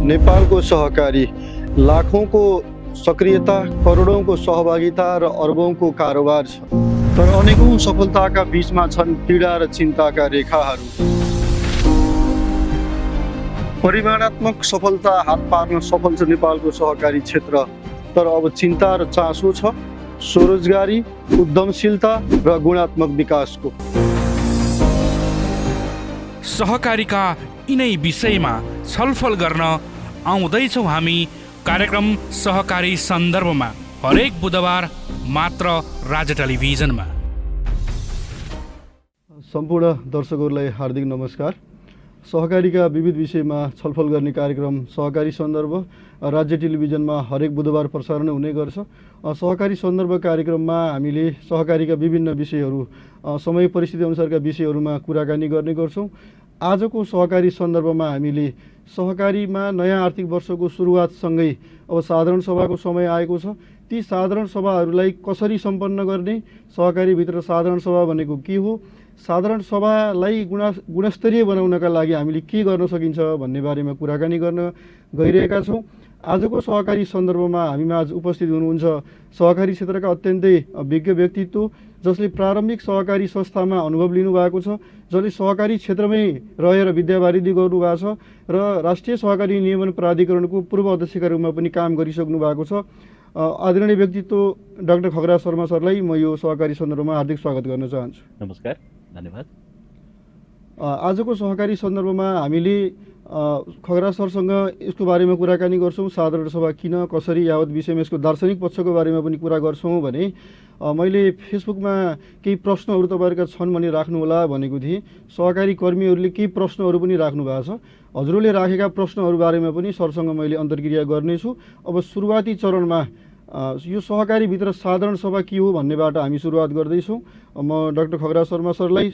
नेपालको सहकारी लाखौंको सक्रियता, करोडौंको सहभागिता र अर्बौंको कारोबार छ। तर अनेकौं सफलताका बीचमा छन् पीडा र चिन्ताका रेखाहरू। परिमाणात्मक सफलता हात पार्न सफल छ नेपालको सहकारी क्षेत्र, तर अब चिन्ता र चासो छ स्वरोजगारी, उद्यमशीलता र गुणात्मक विकासको। सहकारीका यिनै विषयमा छलफल गर्न आउँदैछौँ हामी कार्यक्रम सहकारी सन्दर्भमा, हरेक बुधबार मात्र राज्य टेलिभिजनमा। सम्पूर्ण दर्शकहरूलाई हार्दिक नमस्कार। सहकारीका विविध विषयमा छलफल गर्ने कार्यक्रम सहकारी सन्दर्भ राज्य टेलिभिजनमा हरेक बुधबार प्रसारण हुने गर्छ। सहकारी सन्दर्भ कार्यक्रममा हामीले सहकारीका विभिन्न विषयहरू, समय परिस्थिति अनुसारका विषयहरूमा कुराकानी गर्ने गर्छौँ। आजको सहकारी सन्दर्भमा हामीले सहकारीमा नयाँ आर्थिक वर्षको सुरुवातसँगै अब साधारण सभाको समय आएको छ। ती साधारण सभाहरूलाई कसरी सम्पन्न गर्ने, सहकारीभित्र साधारण सभा भनेको के हो, साधारण सभालाई गुणस्तरीय बनाउनका लागि हामीले के गर्न सकिन्छ भन्ने बारेमा कुराकानी गर्न गइरहेका छौँ। आजको सहकारी सन्दर्भमा हामीमा आज उपस्थित हुनुहुन्छ सहकारी क्षेत्रका अत्यन्तै विज्ञ व्यक्तित्व, जसले प्रारम्भिक सहकारी संस्थामा अनुभव लिनुभएको छ, जसले सहकारी क्षेत्रमै रहेर विद्यावारिधि गर्नुभएको छ र राष्ट्रिय सहकारी नियमन प्राधिकरणको पूर्व अध्यक्षका रूपमा पनि काम गरिसक्नु भएको छ। आदरणीय व्यक्तित्व डाक्टर खगराज शर्मा सरलाई म यो सहकारी सन्दर्भमा हार्दिक स्वागत गर्न चाहन्छु। नमस्कार, धन्यवाद। आजको सहकारी सन्दर्भमा हामीले खगराज सरसँग यसको बारेमा कुराकानी गर्छौँ। साधारण सभा किन, कसरी, यावत विषयमा यसको दार्शनिक पक्षको बारेमा पनि कुरा गर्छौँ भने मैले फेसबुकमा केही प्रश्नहरू तपाईँहरूका छन् भने राख्नुहोला भनेको थिएँ। सहकारी कर्मीहरूले केही प्रश्नहरू पनि राख्नु भएको छ। हजुरहरूले राखेका प्रश्नहरू बारेमा पनि सरसँग मैले अन्तर्क्रिया गर्नेछु। अब सुरुवाती चरणमा यो सहकारीभित्र साधारण सभा के हो भन्नेबाट हामी सुरुवात गर्दैछौँ। म डाक्टर खगराज शर्मा सरलाई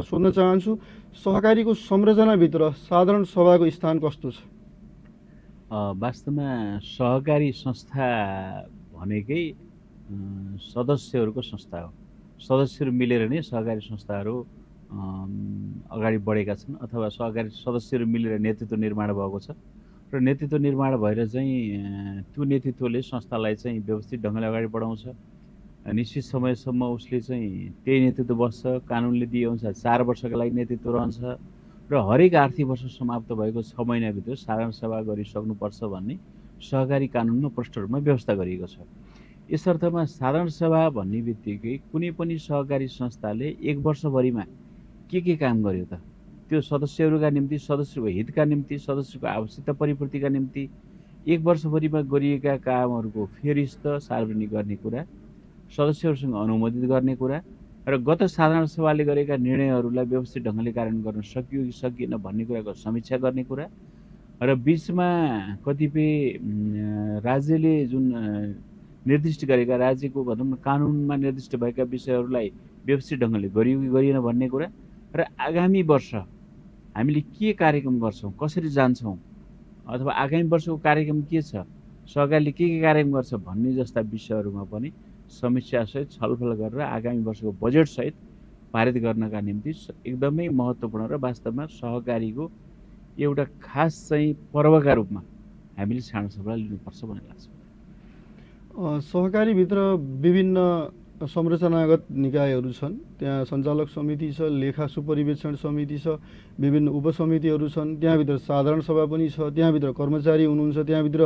सोध्न चाहन्छु, सहकारीको संरचनाभित्र साधारण सभाको स्थान कस्तो छ? वास्तवमा सहकारी संस्था भनेकै सदस्यहरूको संस्था हो। सदस्यहरू मिलेर नै सहकारी संस्थाहरू अगाडि बढेका छन्, अथवा सहकारी सदस्यहरू मिलेर नेतृत्व निर्माण भएको छ र नेतृत्व निर्माण भएर चाहिँ त्यो नेतृत्वले संस्थालाई चाहिँ व्यवस्थित ढङ्गले अगाडि बढाउँछ। निश्चित समयसम्म उसले चाहिँ त्यही नेतृत्व बस्छ। कानुनले दिएअनुसार 4 वर्षका लागि नेतृत्व रहन्छ र हरेक आर्थिक वर्ष समाप्त भएको 6 महिनाभित्र साधारण सभा गरिसक्नुपर्छ भन्ने सहकारी कानुनमा प्रष्ट रूपमा व्यवस्था गरिएको छ। यस अर्थमा साधारण सभा भन्ने बित्तिकै कुनै पनि सहकारी संस्थाले 1 वर्षभरिमा के काम गर्यो त, त्यो सदस्यहरूका निम्ति, सदस्यको हितका निम्ति, सदस्यको आवश्यकता परिपूर्तिका निम्ति 1 वर्षभरिमा गरिएका कामहरूको फेरिस्त सार्वजनिक गर्ने कुरा, सदस्यहरूसँग अनुमोदित गर्ने कुरा र गत साधारण सभाले गरेका निर्णयहरूलाई व्यवस्थित ढङ्गले कार्यान्वयन गर्न सकियो कि सकिएन भन्ने कुराको समीक्षा गर्ने कुरा र बिचमा कतिपय राज्यले जुन निर्दिष्ट गरेका, राज्यको भनौँ न कानुनमा निर्दिष्ट भएका विषयहरूलाई व्यवस्थित ढङ्गले गरियो कि गरिएन भन्ने कुरा र आगामी वर्ष हामीले के कार्यक्रम गर्छौँ, कसरी जान्छौँ, अथवा आगामी वर्षको कार्यक्रम के छ, सहकारीले के कार्यक्रम गर्छ भन्ने जस्ता विषयहरूमा पनि समीक्षासहित छलफल गरेर आगामी वर्षको बजेटसहित पारित गर्नका निम्ति एकदमै महत्त्वपूर्ण र वास्तवमा सहकारीको एउटा खास चाहिँ पर्वका रूपमा हामीले साधारण सभा लिनुपर्छ भन्ने लाग्छ। सहकारीभित्र विभिन्न संरचनागत निकायहरू छन्। त्यहाँ सञ्चालक समिति छ, लेखा सुपरिवेक्षण समिति छ, विभिन्न उपसमितिहरू छन्। त्यहाँभित्र साधारण सभा पनि छ, त्यहाँभित्र कर्मचारी हुनुहुन्छ, त्यहाँभित्र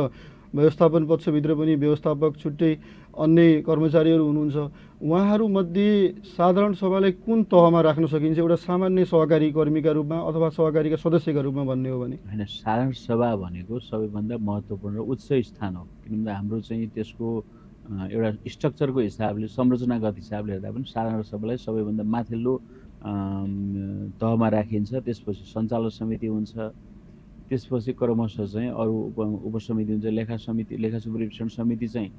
व्यवस्थापन पक्षभित्र पनि व्यवस्थापक छुट्टै अन्य कर्मचारीहरू हुनुहुन्छ। उहाँहरूमध्ये साधारण सभालाई कुन तहमा राख्न सकिन्छ, एउटा सामान्य सहकारी कर्मीका रूपमा अथवा सहकारीका सदस्यका रूपमा भन्ने हो भने? होइन, साधारण सभा भनेको सबैभन्दा महत्त्वपूर्ण र उच्च स्थान हो। किनभने हाम्रो चाहिँ त्यसको एउटा स्ट्रक्चरको हिसाबले, संरचनागत हिसाबले हेर्दा पनि साधारण सभालाई सबैभन्दा माथिल्लो तहमा राखिन्छ। त्यसपछि सञ्चालक समिति हुन्छ, त्यसपछि क्रमशः चाहिँ अरू उपसमिति हुन्छ। लेखा समिति, लेखा सुपरिवेक्षण समिति चाहिँ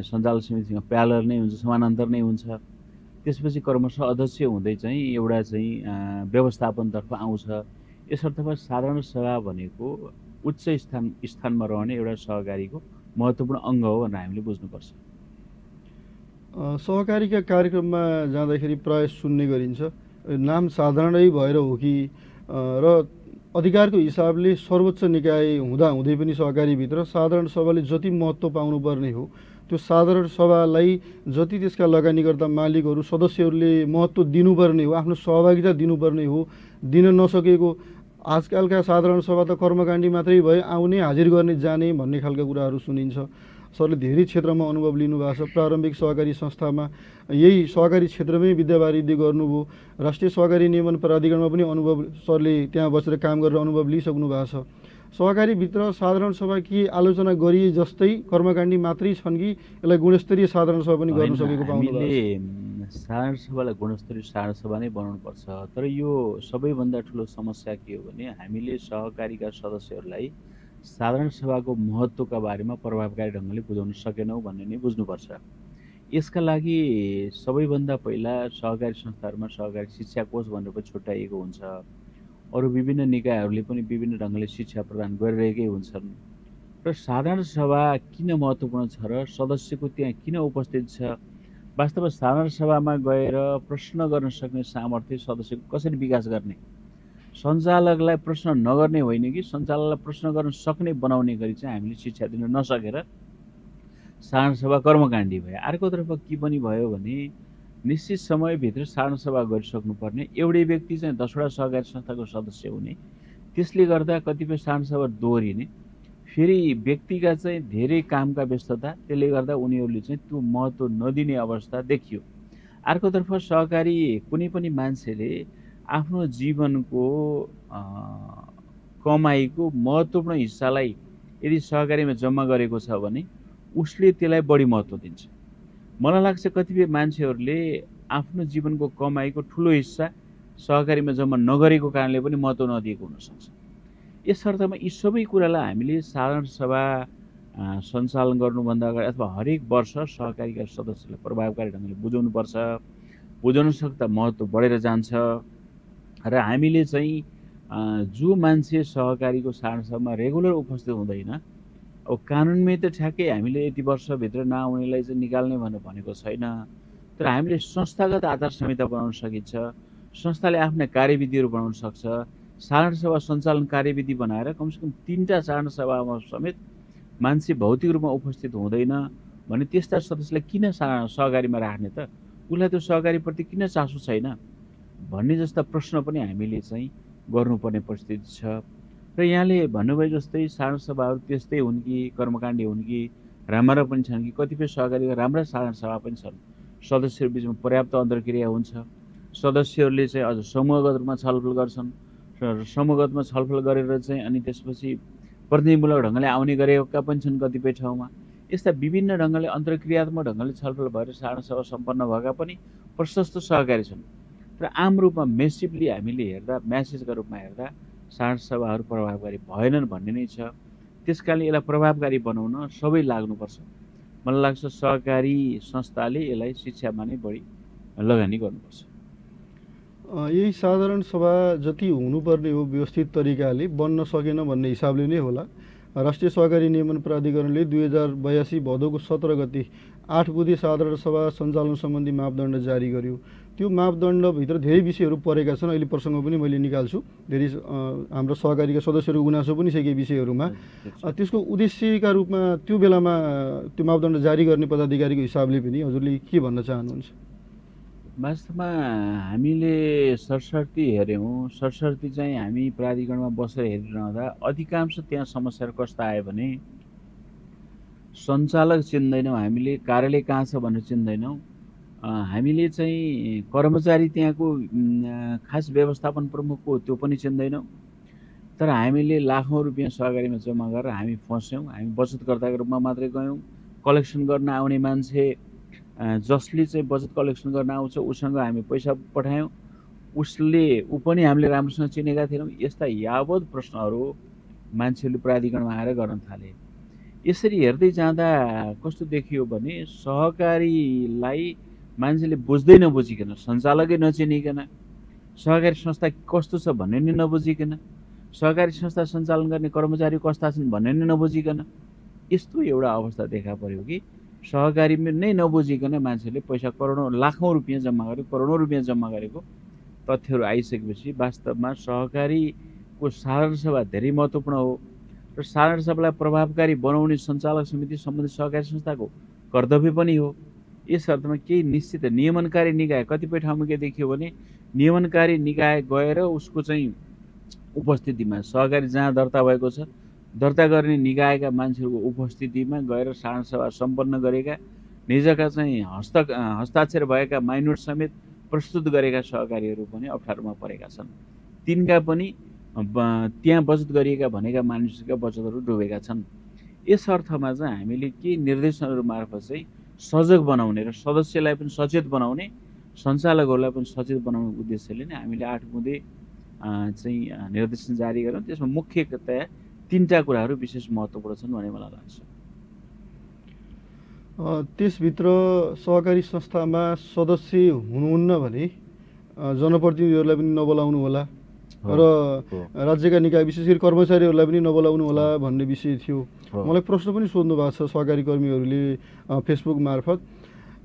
सञ्चालक समितिसँग प्यारलल नै हुन्छ, समानान्तर नै हुन्छ। त्यसपछि क्रमशः अध्यक्ष हुँदै चाहिँ एउटा चाहिँ व्यवस्थापनतर्फ आउँछ। यस अर्थमा साधारण सभा भनेको उच्च स्थानमा रहने एउटा सहकारीको महत्त्वपूर्ण अङ्ग हो भनेर हामीले बुझ्नुपर्छ। सहकारीका कार्यक्रममा जाँदाखेरि प्राय सुन्ने गरिन्छ नाम साधारणै भएर हो कि र अधिकारको हिसाबले सर्वोच्च निकाय हुँदा हुँदै पनि सहकारीभित्र साधारण सभाले जति महत्त्व पाउनुपर्ने हो त्यो साधारण सभालाई जति त्यसका लगानीकर्ता मालिकहरू सदस्यहरूले महत्त्व दिनुपर्ने हो, आफ्नो सहभागिता दिनुपर्ने हो, दिन नसकेको आजकलका साधारण सभा त कर्मकाण्डी मात्रै भए, आउने हाजिर गर्ने जाने भन्ने खालका कुराहरू सुनिन्छ। सरले धेरै क्षेत्रमा अनुभव लिनुभएको छ। प्रारम्भिक सहकारी संस्थामा यही सहकारी क्षेत्रमै विद्यावारिधि गर्नुभयो। राष्ट्रिय सहकारी नियमन प्राधिकरणमा पनि अनुभव सरले त्यहाँ बसेर काम गरेर अनुभव लिइसक्नु भएको छ। सहकारीभित्र साधारण सभा के आलोचना गरिए जस्तै कर्मकाण्डी मात्रै छन् कि यसलाई गुणस्तरीय साधारण सभा पनि गर्न सकेको पाउनु भएको छ? हामीले साधारण सभालाई गुणस्तरीय साधारण सभा नै बनाउनुपर्छ। तर यो सबैभन्दा ठुलो समस्या के हो भने हामीले सहकारीका सदस्यहरूलाई साधारण सभाको महत्त्वका बारेमा प्रभावकारी ढङ्गले बुझाउन सकेनौँ भन्ने नै बुझ्नुपर्छ। यसका लागि सबैभन्दा पहिला सहकारी संस्थाहरूमा सहकारी शिक्षा कोष भनेर पनि छुट्याइएको हुन्छ। अरू विभिन्न निकायहरूले पनि विभिन्न ढङ्गले शिक्षा प्रदान गरिरहेकै हुन्छन्। र साधारण सभा किन महत्त्वपूर्ण छ र सदस्यको त्यहाँ किन उपस्थित छ? वास्तवमा साधारण सभामा गएर प्रश्न गर्न सक्ने सामर्थ्य सदस्यको कसरी विकास गर्ने? सञ्चालकलाई प्रश्न नगर्ने होइन कि सञ्चालकलाई प्रश्न गर्न सक्ने बनाउने गरी चाहिँ हामीले शिक्षा दिन नसकेर साधारण सभा कर्मकाण्डी भयो। अर्कोतर्फ के पनि भयो भने निश्चित समयभित्र साधारण सभा गरिसक्नुपर्ने, एउटै व्यक्ति चाहिँ 10वटा सहकारी संस्थाको सदस्य हुने, त्यसले गर्दा कतिपय साधारण सभा दोहोरिने, फेरि व्यक्तिका चाहिँ धेरै कामका व्यस्तता, त्यसले गर्दा उनीहरूले चाहिँ त्यो महत्त्व नदिने अवस्था देखियो। अर्कोतर्फ सहकारी कुनै पनि मान्छेले आफ्नो जीवनको कमाइको महत्त्वपूर्ण हिस्सालाई यदि सहकारीमा जम्मा गरेको छ भने उसले त्यसलाई बढी महत्त्व दिन्छ। मलाई लाग्छ कतिपय मान्छेहरूले आफ्नो जीवनको कमाइको ठुलो हिस्सा सहकारीमा जम्मा नगरेको कारणले पनि महत्त्व नदिएको हुनसक्छ। यस अर्थमा यी सबै कुरालाई हामीले साधारण सभा सञ्चालन गर्नुभन्दा अगाडि अथवा हरेक वर्ष सहकारीका सदस्यलाई प्रभावकारी ढङ्गले बुझाउनुपर्छ। बुझाउन सक्दा महत्त्व बढेर जान्छ। र हामीले चाहिँ जो मान्छे सहकारीको साधारण सभामा रेगुलर उपस्थित हुँदैन, अब कानुनमै त ठ्याक्कै हामीले यति वर्षभित्र नआउनेलाई चाहिँ निकाल्ने भनेर भनेको छैन। तर हामीले संस्थागत आचार संहिता बनाउन सकिन्छ। संस्थाले आफ्ना कार्यविधिहरू बनाउन सक्छ। साधारण सभा सञ्चालन कार्यविधि बनाएर कमसेकम 3टा साधारण सभामा समेत मान्छे भौतिक रूपमा उपस्थित हुँदैन भने त्यस्ता सदस्यलाई किन सहकारीमा राख्ने त? उसलाई त्यो सहकारीप्रति किन चासो छैन भन्ने जस्ता प्रश्न पनि हामीले चाहिँ गर्नुपर्ने परिस्थिति छ। र यहाँले भन्नुभयो जस्तै साधारण सभाहरू त्यस्तै हुन् कि कर्मकाण्डी हुन् कि राम्रा पनि छन् कि कतिपय सहकारीका राम्रा साधारण सभा पनि छन्। सदस्यहरू बिचमा पर्याप्त अन्तर्क्रिया हुन्छ। सदस्यहरूले चाहिँ अझ समूहगत रूपमा छलफल गर्छन्। समूहगतमा छलफल गरेर चाहिँ अनि त्यसपछि प्रतिनिधिमूलक ढङ्गले आउने गरेका पनि छन् कतिपय ठाउँमा। यस्ता विभिन्न ढङ्गले अन्तर्क्रियात्मक ढङ्गले छलफल भएर साधारण सभा सम्पन्न भएका पनि प्रशस्त सहकारी छन्। तर आम रूपमा मेसिभली हामीले हेर्दा, म्यासेजका रूपमा हेर्दा साधारण सभाहरू प्रभावकारी भएनन् भन्ने नै छ। त्यसकारणले यसलाई प्रभावकारी बनाउन सबै लाग्नुपर्छ। मलाई लाग्छ सहकारी संस्थाले यसलाई शिक्षामा नै बढी लगानी गर्नुपर्छ। यही साधारण सभा जति हुनुपर्ने हो व्यवस्थित तरिकाले बन्न सकेन भन्ने हिसाबले नै होला राष्ट्रिय सहकारी नियमन प्राधिकरणले 2082 भदौको 17 गते 8 बुँदे साधारण सभा सञ्चालन सम्बन्धी मापदण्ड जारी गर्यो। त्यो मापदण्डभित्र धेरै विषयहरू परेका छन्। अहिले प्रसङ्ग पनि मैले निकाल्छु। धेरै हाम्रो सहकारीका सदस्यहरूको गुनासो पनि छ केही विषयहरूमा। त्यसको उद्देश्यका रूपमा त्यो बेलामा त्यो मापदण्ड जारी गर्ने पदाधिकारीको हिसाबले पनि हजुरले के भन्न चाहनुहुन्छ? वास्तवमा हामीले सरसर्ती हेऱ्यौँ। सरसर्ती चाहिँ हामी प्राधिकरणमा बसेर हेरिरहँदा अधिकांश त्यहाँ समस्याहरू कस्ता आयो भने सञ्चालक चिन्दैनौँ, हामीले कार्यालय कहाँ छ भनेर चिन्दैनौँ, हामीले चाहिँ कर्मचारी त्यहाँको खास व्यवस्थापन प्रमुख को त्यो पनि चिन्दैनौँ। तर हामीले लाखौँ रुपियाँ सहकारीमा जम्मा गरेर हामी फस्यौँ। हामी बचतकर्ताको रूपमा मात्रै गयौँ। कलेक्सन गर्न आउने मान्छे जसले चाहिँ बचत कलेक्सन गर्न आउँछ उसँग हामी पैसा पठायौँ। ऊ पनि हामीले राम्रोसँग चिनेका थिएनौँ। यस्ता यावत प्रश्नहरू मान्छेहरूले प्राधिकरणमा आएर गर्न थाले। यसरी हेर्दै जाँदा कस्तो देखियो भने सहकारीलाई मान्छेले बुझ्दै नबुझिकन, सञ्चालकै नचिनिकन, सहकारी संस्था कस्तो छ भन्ने नै नबुझिकन, सहकारी संस्था सञ्चालन गर्ने कर्मचारी कस्ता छन् भन्ने नै नबुझिकन यस्तो एउटा अवस्था देखा पर्यो कि सहकारी नै नबुझिकन मान्छेले पैसा करोडौँ लाखौँ रुपियाँ जम्मा गरेको, करोडौँ रुपियाँ जम्मा गरेको तथ्यहरू आइसकेपछि वास्तवमा सहकारीको को साधारण सभा धेरै महत्त्वपूर्ण हो र साधारण सभालाई प्रभावकारी बनाउने सञ्चालक समिति सम्बन्धित सहकारी संस्थाको कर्तव्य पनि हो। यस अर्थमा केही निश्चित नियमनकारी निकाय कतिपय ठाउँमा के देखियो भने नियमनकारी निकाय गएर उसको चाहिँ उपस्थितिमा सहकारी जहाँ दर्ता भएको छ दर्ता गर्ने निकायका मान्छेहरूको उपस्थितिमा गएर साधारण सभा सम्पन्न गरेका निजका चाहिँ हस्ताक्षर भएका माइनोट समेत प्रस्तुत गरेका सहकारीहरू पनि अप्ठ्यारोमा परेका छन्। तिनका पनि त्यहाँ बचत गरिएका भनेका मानिसका बचतहरू डुबेका छन्। यस अर्थमा चाहिँ हामीले के निर्देशनहरू मार्फत चाहिँ सजग बनाउने र सदस्यलाई पनि सचेत बनाउने सञ्चालकहरूलाई पनि सचेत बनाउने उद्देश्यले नै हामीले 8 बुँदे चाहिँ निर्देशन जारी गर्यौँ। त्यसमा मुख्यतया 3टा कुराहरू विशेष महत्त्वपूर्ण छन् भन्ने मलाई लाग्छ। त्यसभित्र सहकारी संस्थामा सदस्य हुनुहुन्न भने जनप्रतिनिधिहरूलाई पनि नबोलाउनु होला र राज्यका निकाय विशेष गरी कर्मचारीहरूलाई पनि नबोलाउनु होला भन्ने विषय थियो। मलाई प्रश्न पनि सोध्नु भएको छ सहकारी कर्मीहरूले फेसबुक मार्फत।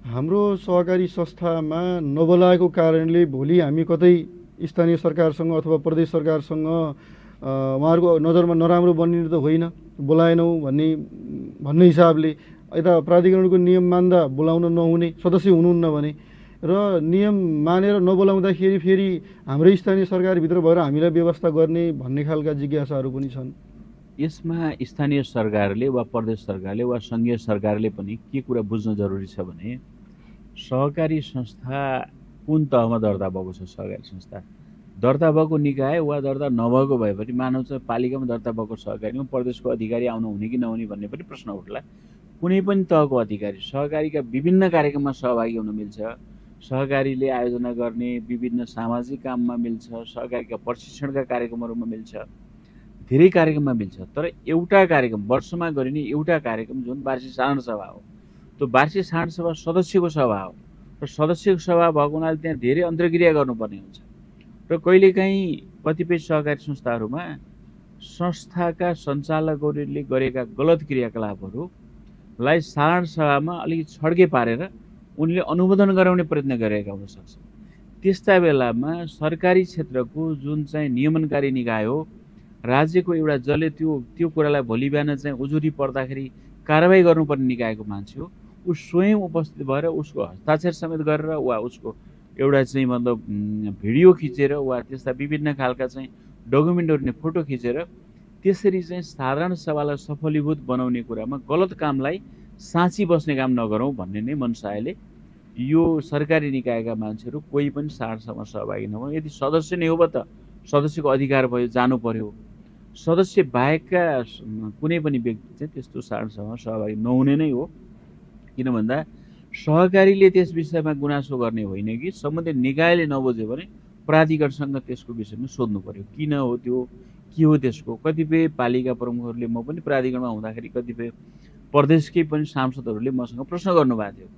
हाम्रो सहकारी संस्थामा नबोलाएको कारणले भोलि हामी कतै स्थानीय सरकारसँग अथवा प्रदेश सरकारसँग उहाँहरूको नजरमा नराम्रो बनिने त होइन, बोलाएनौँ भन्ने हिसाबले यता प्राधिकरणको नियम मान्दा बोलाउन नहुने सदस्य हुनुहुन्न भने र नियम मानेर नबोलाउँदाखेरि फेरि हाम्रै स्थानीय सरकारभित्र भएर हामीलाई व्यवस्था गर्ने भन्ने खालका जिज्ञासाहरू पनि छन्। यसमा स्थानीय सरकारले वा प्रदेश सरकारले वा सङ्घीय सरकारले पनि के कुरा बुझ्न जरुरी छ भने सहकारी संस्था कुन तहमा दर्ता भएको छ। सहकारी संस्था दर्ता भएको निकाय वा दर्ता नभएको भए पनि मानव चाहिँ पालिकामा दर्ता भएको सहकारीमा प्रदेशको अधिकारी आउनु हुने कि नहुने भन्ने पनि प्रश्न उठ्ला। कुनै पनि तहको अधिकारी सहकारीका विभिन्न कार्यक्रममा सहभागी हुन मिल्छ, सहकारीले आयोजना गर्ने विभिन्न सामाजिक काममा मिल्छ, सहकारीका प्रशिक्षणका कार्यक्रमहरूमा मिल्छ, धेरै कार्यक्रममा मिल्छ। तर एउटा कार्यक्रम वर्षमा गरिने एउटा कार्यक्रम जुन वार्षिक साधारण सभा हो, त्यो वार्षिक साधारण सभा सदस्यको सभा हो र सदस्यको सभा भएको हुनाले त्यहाँ धेरै अन्तर्क्रिया गर्नुपर्ने हुन्छ र कहिलेकाहीँ कतिपय सहकारी संस्थाहरूमा संस्थाका सञ्चालकहरूले गरेका गलत क्रियाकलापहरूलाई साधारण सभामा अलिकति छड्के पारेर उनले अनुमोदन गराउने प्रयत्न गरेका हुन सक्छ। त्यस्ता बेलामा सरकारी क्षेत्रको जुन चाहिँ नियमनकारी निकाय हो, राज्यको एउटा जसले त्यो कुरालाई भोलि बिहान चाहिँ उजुरी पर्दाखेरि कारबाही गर्नुपर्ने निकायको मान्छे हो, ऊ स्वयं उपस्थित भएर उसको हस्ताक्षर समेत गरेर वा उसको एउटा चाहिँ मतलब भिडियो खिचेर वा त्यस्ता विभिन्न खालका चाहिँ डकुमेन्टहरू नै फोटो खिचेर त्यसरी चाहिँ साधारण सभालाई सफलीभूत बनाउने कुरामा गलत कामलाई साँची बस्ने काम नगरौँ भन्ने नै मनसायले यो सरकारी निकायका मान्छेहरू कोही पनि साधारण सभामा सहभागी नहुन्। यदि सदस्य नै हो त सदस्यको अधिकार भयो, जानु पर्यो। सदस्य बाहेकका कुनै पनि व्यक्ति चाहिँ त्यस्तो साधारण सभामा सहभागी नहुने नै हो। किन भन्दा सहकारीले त्यस विषयमा गुनासो गर्ने होइन कि सम्बन्धित निकायले नबुझ्यो भने प्राधिकरणसँग त्यसको विषयमा सोध्नु पर्यो, किन हो त्यो, के हो त्यसको। कतिपय पालिका प्रमुखहरूले, म पनि प्राधिकरणमा हुँदाखेरि कतिपय प्रदेशकै पनि सांसदहरूले मसँग प्रश्न गर्नुभएको थियो।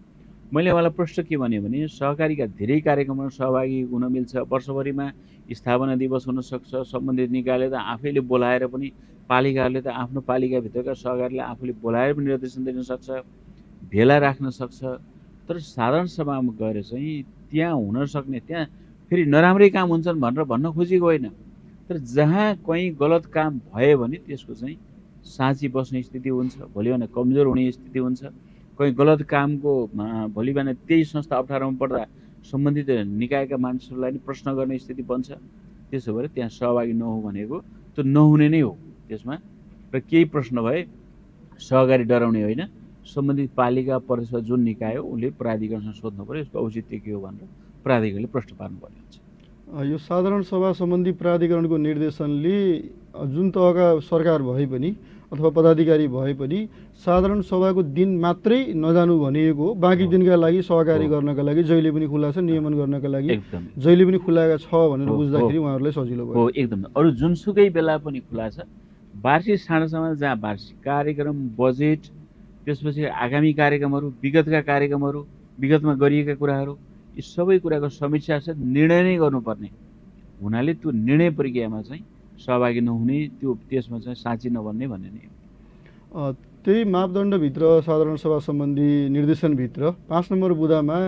मैले उहाँलाई प्रश्न के भने सहकारीका धेरै कार्यक्रममा सहभागी हुन मिल्छ, वर्षभरिमा स्थापना दिवस हुनसक्छ, सम्बन्धित निकायले त आफैले बोलाएर पनि पालिकाहरूले त आफ्नो पालिकाभित्रका सहकारीलाई आफूले बोलाएर पनि निर्देशन दिन सक्छ, भेला राख्न सक्छ। तर साधारण सभामा गएर चाहिँ त्यहाँ हुन सक्ने, त्यहाँ फेरि नराम्रै काम हुन्छन् भनेर भन्न खोजेको होइन, तर जहाँ कहीँ गलत काम भयो भने त्यसको चाहिँ साँची बस्ने स्थिति हुन्छ, भोलि बिहान कमजोर हुने स्थिति हुन्छ। कहीँ गलत कामको भोलि बिहान त्यही संस्था अप्ठ्यारोमा पर्दा सम्बन्धित निकायका मान्छेहरूलाई नि प्रश्न गर्ने स्थिति बन्छ। त्यसो भएर त्यहाँ सहभागी नहुँ भनेको त्यो नहुने नै हो त्यसमा। र केही प्रश्न भए सहकारी डराउने होइन, सम्बन्धित पालिका प्रदेशमा जुन निकाय हो उसले प्राधिकरणसँग सोध्नु पर्यो यसको औचित्य के हो भनेर प्राधिकरणले प्रश्न पार्नुपर्ने हुन्छ। यो साधारण सभा सम्बन्धी प्राधिकरणको निर्देशनले जुन तहका सरकार भए पनि अथवा पदाधिकारी भए पनि साधारण सभाको दिन मात्रै नजानु भनिएको हो, बाँकी दिनका लागि सहकारी गर्नका लागि जहिले पनि खुला छ, नियमन गर्नका लागि जहिले पनि खुला छ भनेर बुझ्दाखेरि उहाँहरूलाई सजिलो भयो। हो, एकदम। अरू जुनसुकै बेला पनि खुला छ। वार्षिक साधारण सभा जहाँ वार्षिक कार्यक्रम, बजेट, त्यसपछि आगामी कार्यक्रमहरू, विगतका कार्यक्रमहरू, विगतमा गरिएका कुराहरू, यी सबै कुराको समीक्षा सहित निर्णय नै गर्नुपर्ने हुनाले त्यो निर्णय प्रक्रियामा चाहिँ सहभागी नहुने, त्यो त्यसमा चाहिँ साँची नबन्ने भन्ने नै हो। त्यही मापदण्डभित्र साधारण सभा सम्बन्धी निर्देशनभित्र 5 नम्बर बुँदामा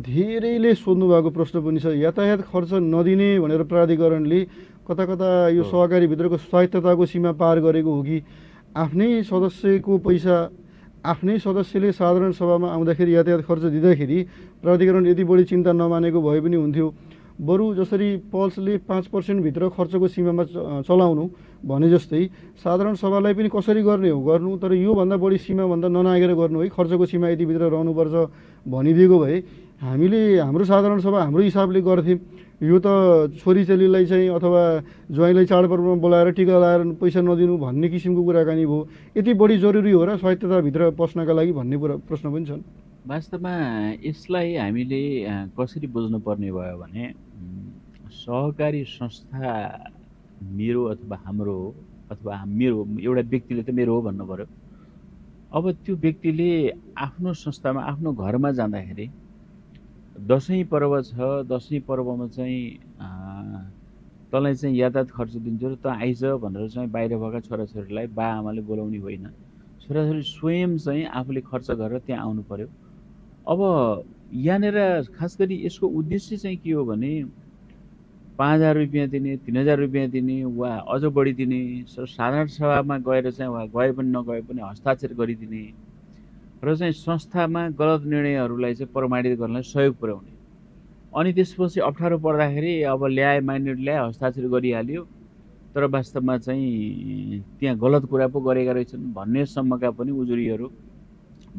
धेरैले सोध्नु भएको प्रश्न पनि छ। यातायात खर्च नदिने भनेर प्राधिकरणले कता कता यो सहकारीभित्रको स्वायत्तताको सीमा पार गरेको हो कि आफ्नै सदस्यको पैसा आफ्नै सदस्यले साधारण सभामा आउँदाखेरि यातायात खर्च दिँदाखेरि प्राधिकरण यति बढी चिन्ता नमानेको भए पनि हुन्थ्यो। बरु जसरी पल्सले 5% भित्र खर्चको सीमामा चलाउनु भने जस्तै साधारण सभालाई पनि कसरी गर्ने हो गर्नु, तर योभन्दा बढी सीमाभन्दा ननागेर गर्नु है, खर्चको सीमा यतिभित्र रहनुपर्छ भनिदिएको भए हामीले हाम्रो साधारण सभा हाम्रो हिसाबले गर्थ्यौँ। यो त छोरीचेलीलाई चाहिँ अथवा ज्वाइँलाई चाडपर्वमा बोलाएर टिका लाएर पैसा नदिनु भन्ने किसिमको कुराकानी भयो। यति बढी जरुरी हो र स्वायत्तताभित्र पस्नका लागि भन्ने प्रश्न पनि छन्। वास्तवमा यसलाई हामीले कसरी बुझ्नुपर्ने भयो भने सहकारी संस्था मेरो अथवा हाम्रो हो, अथवा मेरो एउटा व्यक्तिले त मेरो हो भन्नु पर्यो। अब त्यो व्यक्तिले आफ्नो संस्थामा आफ्नो घरमा जाँदाखेरि दसैँ पर्व छ, दसैँ पर्वमा चाहिँ तँलाई चाहिँ यातायात खर्च दिन्छु र त आइज भनेर चाहिँ बाहिर भएका छोराछोरीलाई बा आमाले बोलाउने होइन, छोराछोरी स्वयं चाहिँ आफूले खर्च गरेर त्यहाँ आउनु पर्यो। अब यहाँनिर खास गरी यसको उद्देश्य चाहिँ के हो भने 5,000 रुपियाँ दिने, 3,000 रुपियाँ दिने वा अझ बढी दिने, साधारण सभामा गएर चाहिँ वा गए पनि नगए पनि हस्ताक्षर गरिदिने र चाहिँ संस्थामा गलत निर्णयहरूलाई चाहिँ प्रमाणित गर्नलाई सहयोग पुर्याउने। अनि त्यसपछि अप्ठ्यारो पर्दाखेरि अब ल्याए माइनोरिटी ल्याए हस्ताक्षर गरिहाल्यो, तर वास्तवमा चाहिँ त्यहाँ गलत कुरा पो गरेका रहेछन् भन्नेसम्मका पनि उजुरीहरू,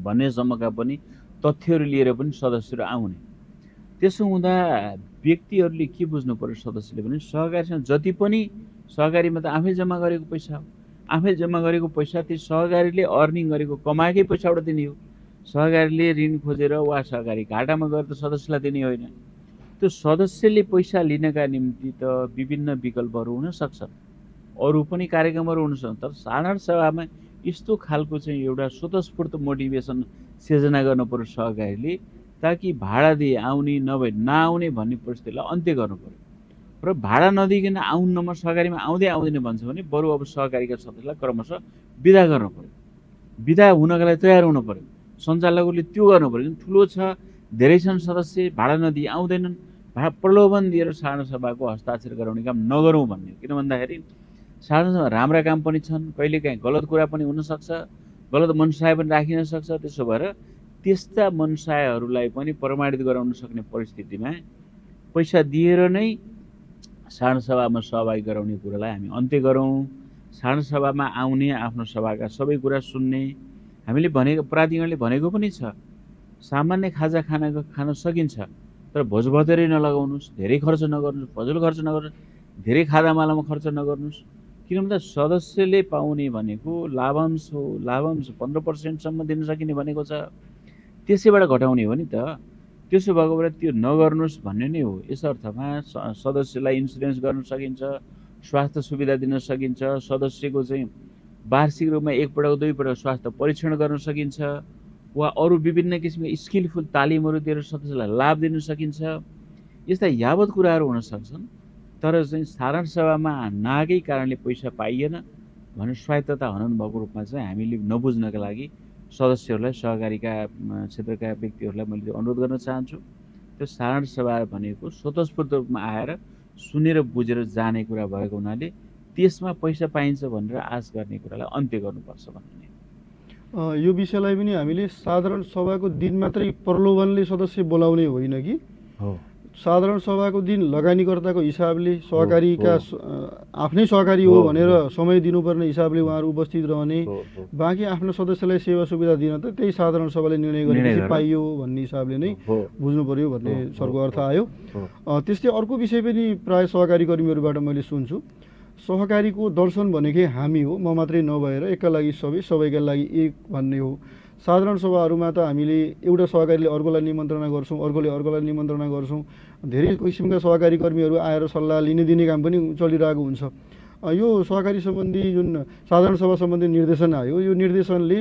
भन्नेसम्मका पनि तथ्यहरू लिएर पनि सदस्यहरू आउने। त्यसो हुँदा व्यक्तिहरूले के बुझ्नु पर्यो सदस्यले भने सहकारीसँग जति पनि सहकारीमा त आफै जम्मा गरेको पैसा हो, आफै जम्मा गरेको पैसा त्यो सहकारीले अर्निङ गरेको कमाएकै पैसाबाट दिने हो। सहकारीले ऋण खोजेर वा सहकारी घाटामा गएर त सदस्यलाई दिने होइन। त्यो सदस्यले पैसा लिनका निम्ति त विभिन्न विकल्पहरू हुन सक्छन्, अरू पनि कार्यक्रमहरू हुन सक्छन्, तर साधारण सभामा यस्तो खालको चाहिँ एउटा स्वतस्फूर्त मोटिभेसन सिर्जना गर्नु पर्यो सहकारीले, ताकि भाडा दिए आउने नभए नआउने भन्ने परिस्थितिलाई अन्त्य गर्नु पर्यो। र भाडा नदिकन आउन्नमा सहकारीमा आउँदै आउँदैन भन्छ भने बरु अब सहकारीका सदस्यलाई क्रमशः विदा गर्नु पर्यो, विदा हुनका लागि तयार हुनु पर्यो। सञ्चालकहरूले त्यो गर्नु पर्यो। ठुलो छ, धेरै छन् सदस्य, भाडा नदिए आउँदैनन्, भाडा प्रलोभन दिएर साधारण सभाको हस्ताक्षर गराउने काम नगरौँ भन्ने। किन भन्दाखेरि साधारण सभा राम्रा काम पनि छन्, कहिलेकाहीँ गलत कुरा पनि हुनसक्छ, गलत मनसाय पनि राखिन सक्छ। त्यसो भएर त्यस्ता मनसायहरूलाई पनि प्रमाणित गराउन सक्ने परिस्थितिमा पैसा दिएर नै साधारण सभामा सहभागी गराउने कुरालाई हामी अन्त्य गरौँ। साधारण सभामा आउने, आफ्नो सभाका सबै कुरा सुन्ने, हामीले भनेको प्राधिकरणले भनेको पनि छ सामान्य खाजा खान सकिन्छ, तर भोजभतेरै नलगाउनुहोस्, धेरै खर्च नगर्नुहोस्, फजुल खर्च नगर्नुहोस्, धेरै खादामालामा खर्च नगर्नुहोस्। किन भन्दा सदस्यले पाउने भनेको लाभांश हो, लाभांश 15%सम्म दिन सकिने भनेको छ, त्यसैबाट घटाउने हो नि त। त्यसो भएको बेला त्यो नगर्नुहोस् भन्ने नै हो। यस अर्थमा सदस्यलाई इन्सुरेन्स गर्न सकिन्छ, स्वास्थ्य सुविधा दिन सकिन्छ, सदस्यको चाहिँ वार्षिक रूपमा एकपटक दुईपटक स्वास्थ्य परीक्षण गर्न सकिन्छ, वा अरू विभिन्न किसिमका स्किलफुल तालिमहरू दिएर सदस्यलाई लाभ दिन सकिन्छ। यस्ता यावत कुराहरू हुन सक्छन्, तर चाहिँ साधारण सभामा नआएकै कारणले पैसा पाइएन भनेर स्वायत्तता हनन भएको रूपमा चाहिँ हामीले नबुझ्नका लागि सदस्यहरूलाई, सहकारीका क्षेत्रका व्यक्तिहरूलाई मैले अनुरोध गर्न चाहन्छु। त्यो साधारण सभा भनेको स्वतस्फूर्त रूपमा आएर सुनेर बुझेर जाने कुरा भएको हुनाले त्यसमा पैसा पाइन्छ भनेर आश गर्ने कुरालाई अन्त्य गर्नुपर्छ भन्ने। यो विषयलाई पनि हामीले साधारण सभाको दिन मात्रै प्रलोभनले सदस्य बोलाउने होइन कि हो, साधारण सभाको दिन लगानीकर्ताको हिसाबले सहकारीका आफ्नै सहकारी हो भनेर समय दिनुपर्ने हिसाबले उहाँहरू उपस्थित रहने, बाँकी आफ्नो सदस्यलाई सेवा सुविधा दिन त त्यही साधारण सभाले निर्णय गरेपछि पाइयो भन्ने हिसाबले नै बुझ्नु पर्यो भन्ने सरको अर्थ आयो। त्यस्तै अर्को विषय पनि प्राय सहकारी कर्मीहरूबाट मैले सुन्छु, सहकारीको दर्शन भनेकै हामी हो, म मात्रै नभएर एकका लागि सबै, सबैका लागि एक भन्ने हो। साधारण सभाहरूमा त हामीले एउटा सहकारीले अर्कोलाई निमन्त्रणा गर्छौँ, अर्कोले अर्कोलाई निमन्त्रणा गर्छौँ, धेरै किसिमका सहकारी कर्मीहरू आएर सल्लाह लिने दिने काम पनि चलिरहेको हुन्छ। यो सहकारी सम्बन्धी जुन साधारण सभा सम्बन्धी निर्देशन आयो, यो निर्देशनले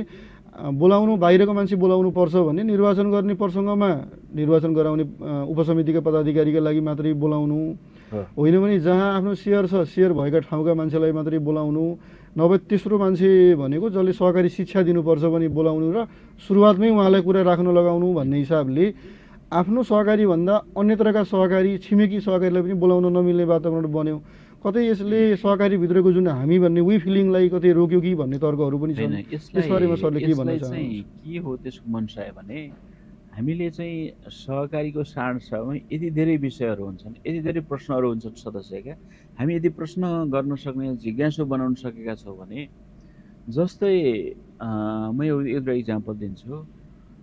बोलाउनु, बाहिरको मान्छे बोलाउनु पर्छ भने निर्वाचन गर्ने प्रसङ्गमा निर्वाचन गराउने उपसमितिका पदाधिकारीका लागि मात्रै बोलाउनु होइन भने जहाँ आफ्नो सेयर छ, सेयर भएका ठाउँका मान्छेलाई मात्रै बोलाउनु, नभए तेस्रो मान्छे भनेको जसले सहकारी शिक्षा दिनुपर्छ भने बोलाउनु र सुरुवातमै उहाँलाई कुरा राख्न लगाउनु भन्ने हिसाबले आफ्नो सहकारीभन्दा अन्यत्रका सहकारी, छिमेकी सहकारीलाई पनि बोलाउन नमिल्ने वातावरण बन्यो। कतै यसले सहकारीभित्रको जुन हामी भन्ने वी फिलिङलाई कतै रोक्यो कि भन्ने तर्कहरू पनि छन्। यसबारेमा सरले के भन्न यसलाई चाहिँ चाहनुहुन्छ? के हो त्यसको मनसाय भने हामीले चाहिँ सहकारीको साँडसभामा यति धेरै विषयहरू हुन्छन्, यति धेरै प्रश्नहरू हुन्छन् सदस्यका, हामी यदि प्रश्न गर्न सक्ने जिज्ञासु बनाउन सकेका छौँ भने जस्तै म एउटा इक्जाम्पल दिन्छु।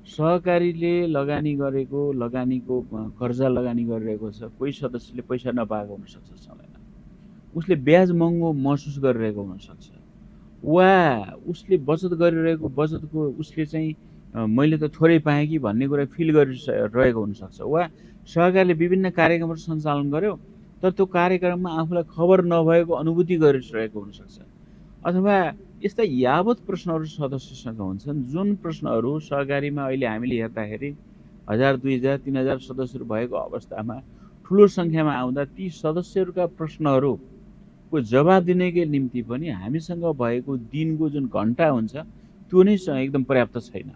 सहकारीले लगानी गरेको लगानीको कर्जा लगानी गरिरहेको छ, कोही सदस्यले पैसा नपाएको हुनसक्छ समयमा, उसले ब्याज महँगो महसुस गरिरहेको हुनसक्छ, वा उसले बचत गरिरहेको बचतको उसले चाहिँ मैले त थोरै पाएँ कि भन्ने कुरा फिल गरिरहेको हुनसक्छ, वा सहकारीले विभिन्न कार्यक्रमहरू सञ्चालन गर्यो तर त्यो कार्यक्रममा आफूलाई खबर नभएको अनुभूति गरिरहेको हुनसक्छ। अथवा यस्ता यावत प्रश्नहरू सदस्यसँग हुन्छन् जुन प्रश्नहरू सहकारीमा अहिले हामीले हेर्दाखेरि 1000, 2000, 3000 सदस्यहरू भएको अवस्थामा ठुलो सङ्ख्यामा आउँदा ती सदस्यहरूका प्रश्नहरूको जवाब दिनेकै निम्ति पनि हामीसँग भएको दिनको जुन घन्टा हुन्छ त्यो नै एकदम पर्याप्त छैन।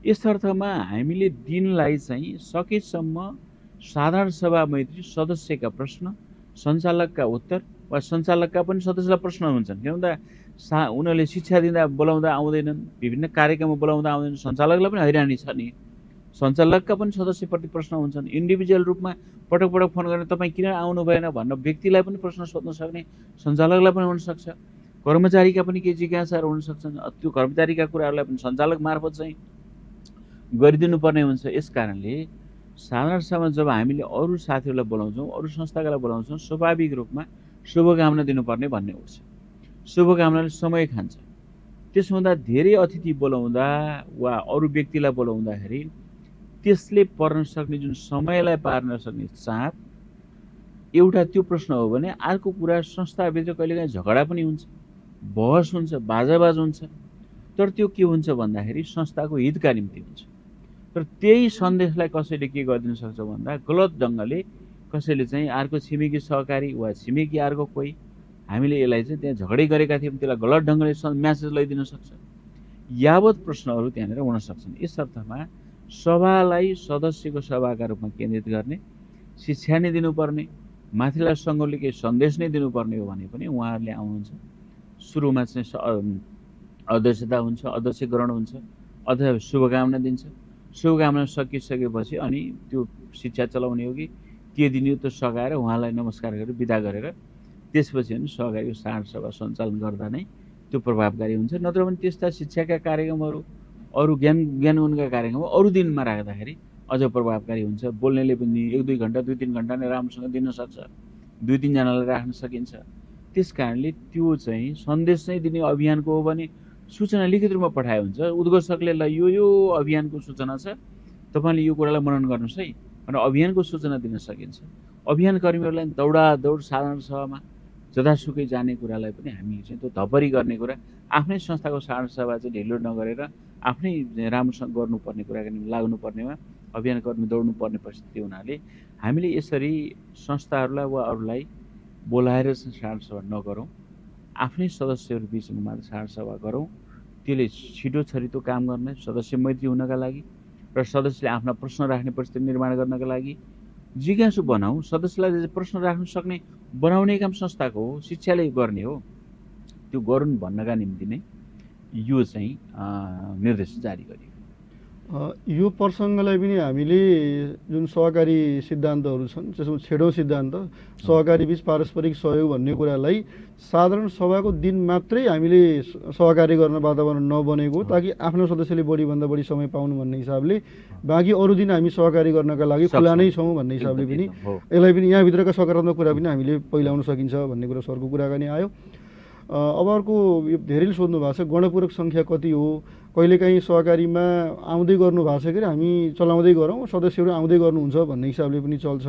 यस अर्थमा हामीले दिनलाई चाहिँ सकेसम्म साधारण सभा मैत्री सदस्यका प्रश्न, सञ्चालकका उत्तर वा सञ्चालकका पनि सदस्यलाई प्रश्न हुन्छन्। किन भन्दा उनीहरूले शिक्षा दिँदा बोलाउँदा आउँदैनन्, विभिन्न कार्यक्रममा बोलाउँदा आउँदैनन्, सञ्चालकलाई पनि हैरानी छ नि, सञ्चालकका पनि सदस्यप्रति प्रश्न हुन्छन्। इन्डिभिजुअल रूपमा पटक पटक फोन गरेर तपाईँ किन आउनु भएन भन्न व्यक्तिलाई पनि प्रश्न सोध्न सक्ने सञ्चालकलाई पनि हुनसक्छ, कर्मचारीका पनि केही जिज्ञासाहरू हुनसक्छन्, त्यो कर्मचारीका कुराहरूलाई पनि सञ्चालक मार्फत चाहिँ गरिदिनु पर्ने हुन्छ। यस कारणले साधारण सभामा जब हामीले अरू साथीहरूलाई बोलाउँछौँ, अरू संस्थाकालाई बोलाउँछौँ, स्वाभाविक रूपमा शुभकामना दिनुपर्ने भन्ने हुन्छ। शुभकामनाले समय खान्छ। त्यसो हुँदा धेरै अतिथि बोलाउँदा वा अरू व्यक्तिलाई बोलाउँदाखेरि त्यसले पर्न सक्ने जुन समयलाई पार्न सक्ने चाप एउटा त्यो प्रश्न हो भने अर्को कुरा संस्थाभित्र कहिलेकाहीँ झगडा पनि हुन्छ, बहस हुन्छ, बाजाबाज हुन्छ, तर त्यो के हुन्छ भन्दाखेरि संस्थाको हितका निम्ति हुन्छ। तर त्यही सन्देशलाई कसैले के गरिदिन सक्छ भन्दा गलत ढङ्गले कसैले चाहिँ अर्को छिमेकी सहकारी वा छिमेकी अर्को कोही हामीले यसलाई चाहिँ त्यहाँ झगडै गरेका थियौँ त्यसलाई गलत ढङ्गले म्यासेज लैदिन सक्छ। यावत प्रश्नहरू त्यहाँनिर हुन सक्छन्। यस अर्थमा सभालाई सदस्यको सभाका रूपमा केन्द्रित गर्ने, शिक्षा नै दिनुपर्ने, माथिल्ला सङ्घले केही सन्देश नै दिनुपर्ने हो भने पनि उहाँहरूले आउनुहुन्छ। सुरुमा चाहिँ अध्यक्षता हुन्छ, अध्यक्ष ग्रहण हुन्छ, अथवा शुभकामना दिन्छ, शुभकामना सकिसकेपछि अनि त्यो शिक्षा चलाउने हो कि के दिने हो त्यो सघाएर उहाँलाई नमस्कार गरेर बिदा गरेर त्यसपछि पनि सहकारीको साँड सभा सञ्चालन गर्दा नै त्यो प्रभावकारी हुन्छ। नत्र भने त्यस्ता शिक्षाका कार्यक्रमहरू, अरू ज्ञानगुणका कार्यक्रमहरू अरू दिनमा राख्दाखेरि अझ प्रभावकारी हुन्छ। बोल्नेले पनि 1-2 घन्टा 2-3 घन्टा नै राम्रोसँग दिन सक्छ, 2-3 जनालाई राख्न सकिन्छ। त्यस कारणले त्यो चाहिँ सन्देश चाहिँ दिने अभियानको हो भने सूचना लिखित रूपमा पठाए हुन्छ। उद्घोषकले ल यो अभियानको सूचना छ, तपाईँले यो कुरालाई मनन गर्नुहोस् है भनेर अभियानको सूचना दिन सकिन्छ। अभियान कर्मीहरूलाई दौडादौड साधारण सभामा जतासुकै जाने कुरालाई पनि हामी चाहिँ त्यो धपरी गर्ने कुरा आफ्नै संस्थाको साधारण सभा चाहिँ ढिलो नगरेर आफ्नै राम्रोसँग गर्नुपर्ने कुराका निम्ति लाग्नुपर्नेमा अभियान कर्मी दौड्नुपर्ने परिस्थिति हुनाले हामीले यसरी संस्थाहरूलाई वा अरूलाई बोलाएर साधारण सभा नगरौँ, आफ्नै सदस्यहरू बिचमा मात्र साधारण सभा गरौँ। त्यसले छिटो छरितो काम गर्ने, सदस्य मैत्री हुनका लागि र सदस्यले आफ्ना प्रश्न राख्ने परिस्थिति निर्माण गर्नका लागि जिज्ञासु बनाऊ। सदस्यलाई प्रश्न राख्न सक्ने बनाउने काम संस्थाको हो, शिक्षाले गर्ने हो। त्यो गरून् भन्नका निम्ति नै यो चाहिँ निर्देश जारी गरियो। यो प्रसङ्गलाई पनि हामीले जुन सहकारी सिद्धान्तहरू छन् त्यसमा 6औं सिद्धान्त सहकारी बीच पारस्परिक सहयोग भन्ने कुरालाई साधारण सभाको दिन मात्रै हामीले सहकारी गर्न वातावरण नबनेको ताकि आफ्नो सदस्यले बढीभन्दा बढी समय पाउनु भन्ने हिसाबले बाँकी अरू दिन हामी सहकारी गर्नका लागि खुला नै छौँ भन्ने हिसाबले पनि यसलाई पनि यहाँभित्रका सकारात्मक कुरा पनि हामीले पहिलाउन सकिन्छ भन्ने कुरा सरको कुराकानी आयो। अब अर्को धेरैले सोध्नु भएको छ गणपूरक सङ्ख्या कति हो, कहिलेकाहीँ सहकारीमा आउँदै गर्नु भएको छ कि हामी चलाउँदै गरौँ, सदस्यहरू आउँदै गर्नुहुन्छ भन्ने हिसाबले पनि चल्छ।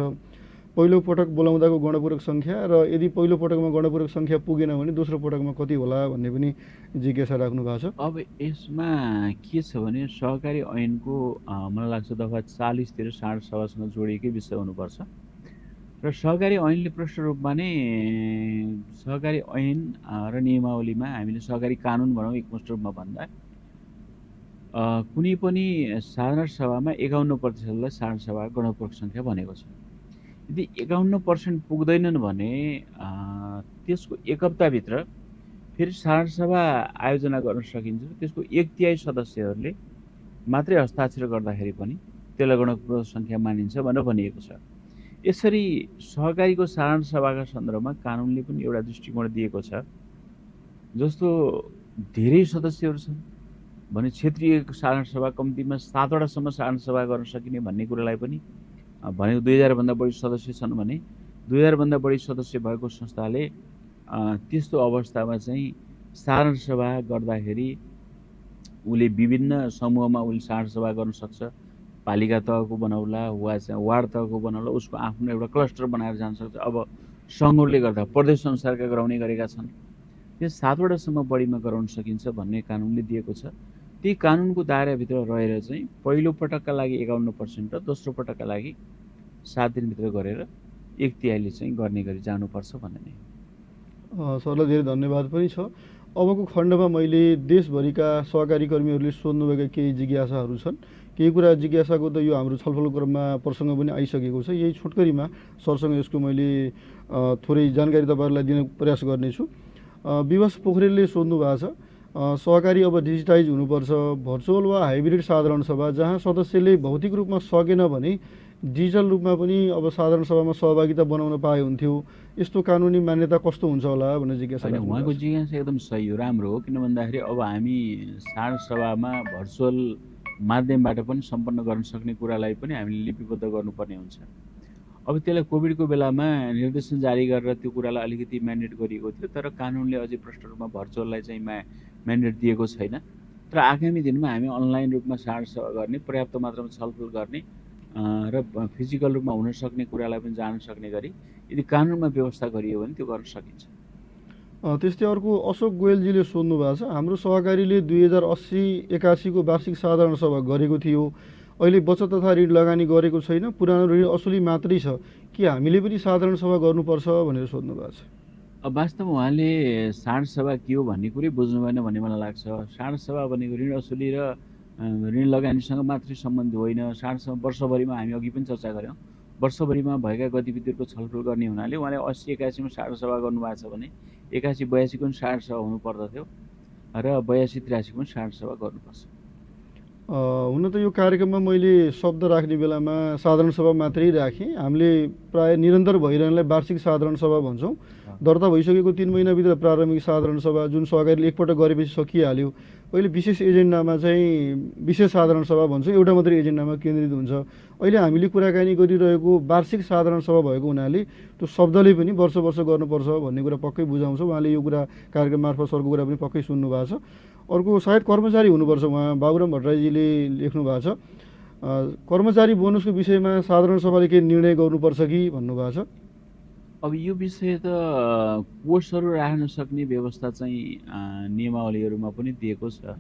पहिलो पटक बोलाउँदाको गणपूरक सङ्ख्या र यदि पहिलो पटकमा गणपूरक सङ्ख्या पुगेन भने दोस्रो पटकमा कति होला भन्ने पनि जिज्ञासा राख्नु भएको छ। अब यसमा के छ भने सहकारी ऐनको मलाई लाग्छ दफा 40 तिर साँड सभासँग जोडिएकै विषय हुनुपर्छ र सहकारी ऐनले प्रष्ट रूपमा नै सहकारी ऐन र नियमावलीमा हामीले सहकारी कानुन भनौँ एकमुष्ट रूपमा भन्दा कुनै पनि साधारण सभामा 51% साधारण सभा गणपूरक सङ्ख्या भनेको छ। यदि 51% पुग्दैनन् भने त्यसको एक हप्ताभित्र फेरि साधारण सभा आयोजना गर्न सकिन्छ। त्यसको 1/3 सदस्यहरूले मात्रै हस्ताक्षर गर्दाखेरि पनि त्यसलाई गणतन्त्र सङ्ख्या मानिन्छ भनेर भनिएको छ। यसरी सहकारीको साधारण सभाका सन्दर्भमा कानुनले पनि एउटा दृष्टिकोण दिएको छ। जस्तो धेरै सदस्यहरू छन् भने क्षेत्रीय साधारण सभा कम्तीमा 7वटासम्म साधारण सभा गर्न सकिने भन्ने कुरालाई पनि भनेको 2000 भन्दा बढी सदस्य छन् भने 2000 भन्दा बढी सदस्य भएको संस्थाले त्यस्तो अवस्थामा चाहिँ साधारण सभा गर्दाखेरि उसले विभिन्न समूहमा उसले साधारण सभा गर्न सक्छ। पालिका तहको बनाउला वा चाहिँ वार्ड तहको बनाउला, उसको आफ्नो एउटा क्लस्टर बनाएर जान सक्छ। अब सङ्घहरूले गर्दा प्रदेश अनुसारका गराउने गरेका छन्। त्यो 7वटासम्म बढीमा गराउन सकिन्छ भन्ने कानुनले दिएको छ। त्यही कानुनको दायराभित्र रहेर चाहिँ पहिलो पटकका लागि 51% र दोस्रो पटकका लागि 7 दिनभित्र गरेर 1/3 चाहिँ गर्ने गरी जानुपर्छ भन्ने नै। सरलाई धेरै धन्यवाद पनि छ। अबको खण्डमा मैले देशभरिका सहकारी कर्मीहरूले सोध्नुभएका केही जिज्ञासाहरू छन्। केही कुरा जिज्ञासाको त यो हाम्रो छलफल क्रममा प्रसङ्ग पनि आइसकेको छ। यही छोटकरीमा सरसँग यसको मैले थोरै जानकारी तपाईँहरूलाई दिन प्रयास गर्नेछु। विवश पोखरेलले सोध्नु भएको छ, सहकारी अब डिजिटाइज हुनुपर्छ, भर्चुअल वा हाइब्रिड साधारण सभा जहाँ सदस्यले भौतिक रूपमा सकेन भने डिजिटल रूपमा पनि अब साधारण सभामा सहभागिता बनाउन पाए हुन्थ्यो, यस्तो कानुनी मान्यता कस्तो हुन्छ होला भनेर जिज्ञासा गर्नु। उहाँको जिज्ञासा एकदम सही हो, राम्रो हो। किन भन्दाखेरि अब हामी साधारण सभामा भर्चुअल माध्यमबाट पनि सम्पन्न गर्न सक्ने कुरालाई पनि हामीले लिपिबद्ध गर्नुपर्ने हुन्छ। अब त्यसलाई कोभिडको बेलामा निर्देशन जारी गरेर त्यो कुरालाई अलिकति म्यान्डेट गरिएको थियो, तर कानुनले अझै प्रष्ट रूपमा भर्चुअललाई चाहिँ म्यान्डेट दिएको छैन। तर आगामी दिनमा हामी अनलाइन रूपमा साधारण सभा गर्ने, पर्याप्त मात्रामा छलफल गर्ने र फिजिकल रूपमा हुन सक्ने कुरालाई पनि जान सक्ने गरी यदि कानुनमा व्यवस्था गरियो भने त्यो गर्न सकिन्छ। त्यस्तै अर्को अशोक गोयलजीले सोध्नु भएको छ, हाम्रो सहकारीले 2080-81 को वार्षिक साधारण सभा गरेको थियो, अहिले बचत तथा ऋण लगानी गरेको छैन, पुरानो ऋण असुली मात्रै छ, के हामीले पनि साधारण सभा गर्नुपर्छ भनेर सोध्नु भएको छ। अब वास्तवमा उहाँले साधारण सभा के हो भन्ने कुरै बुझ्नु भएन भन्ने मलाई लाग्छ। साधारण सभा भनेको ऋण असुली र ऋण लगानीसँग मात्रै सम्बन्धित होइन। साधारण सभा वर्षभरिमा हामी अघि पनि चर्चा गऱ्यौँ, वर्षभरिमा भएका गतिविधिहरूको छलफल गर्ने हुनाले उहाँले 80-81 मा साधारण सभा गर्नुभएको छ भने 81-82 को पनि साधारण सभा हुनुपर्दथ्यो र 82-83 को पनि साधारण सभा गर्नुपर्छ। हुन त यो कार्यक्रममा मैले शब्द राख्ने बेलामा साधारण सभा मात्रै राखेँ। हामीले प्राय निरन्तर भइरहनेलाई वार्षिक साधारण सभा भन्छौँ। दर्ता भइसकेको 3 महिनाभित्र प्रारम्भिक साधारण सभा जुन सहकारीले एकपटक गरेपछि सकिहाल्यो, अहिले विशेष एजेन्डामा चाहिँ विशेष साधारण सभा भन्छौँ, एउटा मात्रै एजेन्डामा केन्द्रित हुन्छ। अहिले हामीले कुराकानी गरिरहेको वार्षिक साधारण सभा भएको हुनाले त्यो शब्दले पनि वर्ष वर्ष गर्नुपर्छ भन्ने कुरा पक्कै बुझाउँछ। उहाँले यो कुरा कार्यक्रम मार्फत सरको कुरा पनि पक्कै सुन्नु भएको छ। अर्को सायद कर्मचारी हुनुपर्छ, उहाँ बाबुराम भट्टराईजीले लेख्नु भएको छ, कर्मचारी बोनसको विषयमा साधारण सभाले केही निर्णय गर्नुपर्छ कि भन्नुभएको छ। अब यो विषय त कोषहरू राख्न सक्ने व्यवस्था चाहिँ नियमावलीहरूमा पनि दिएको छ।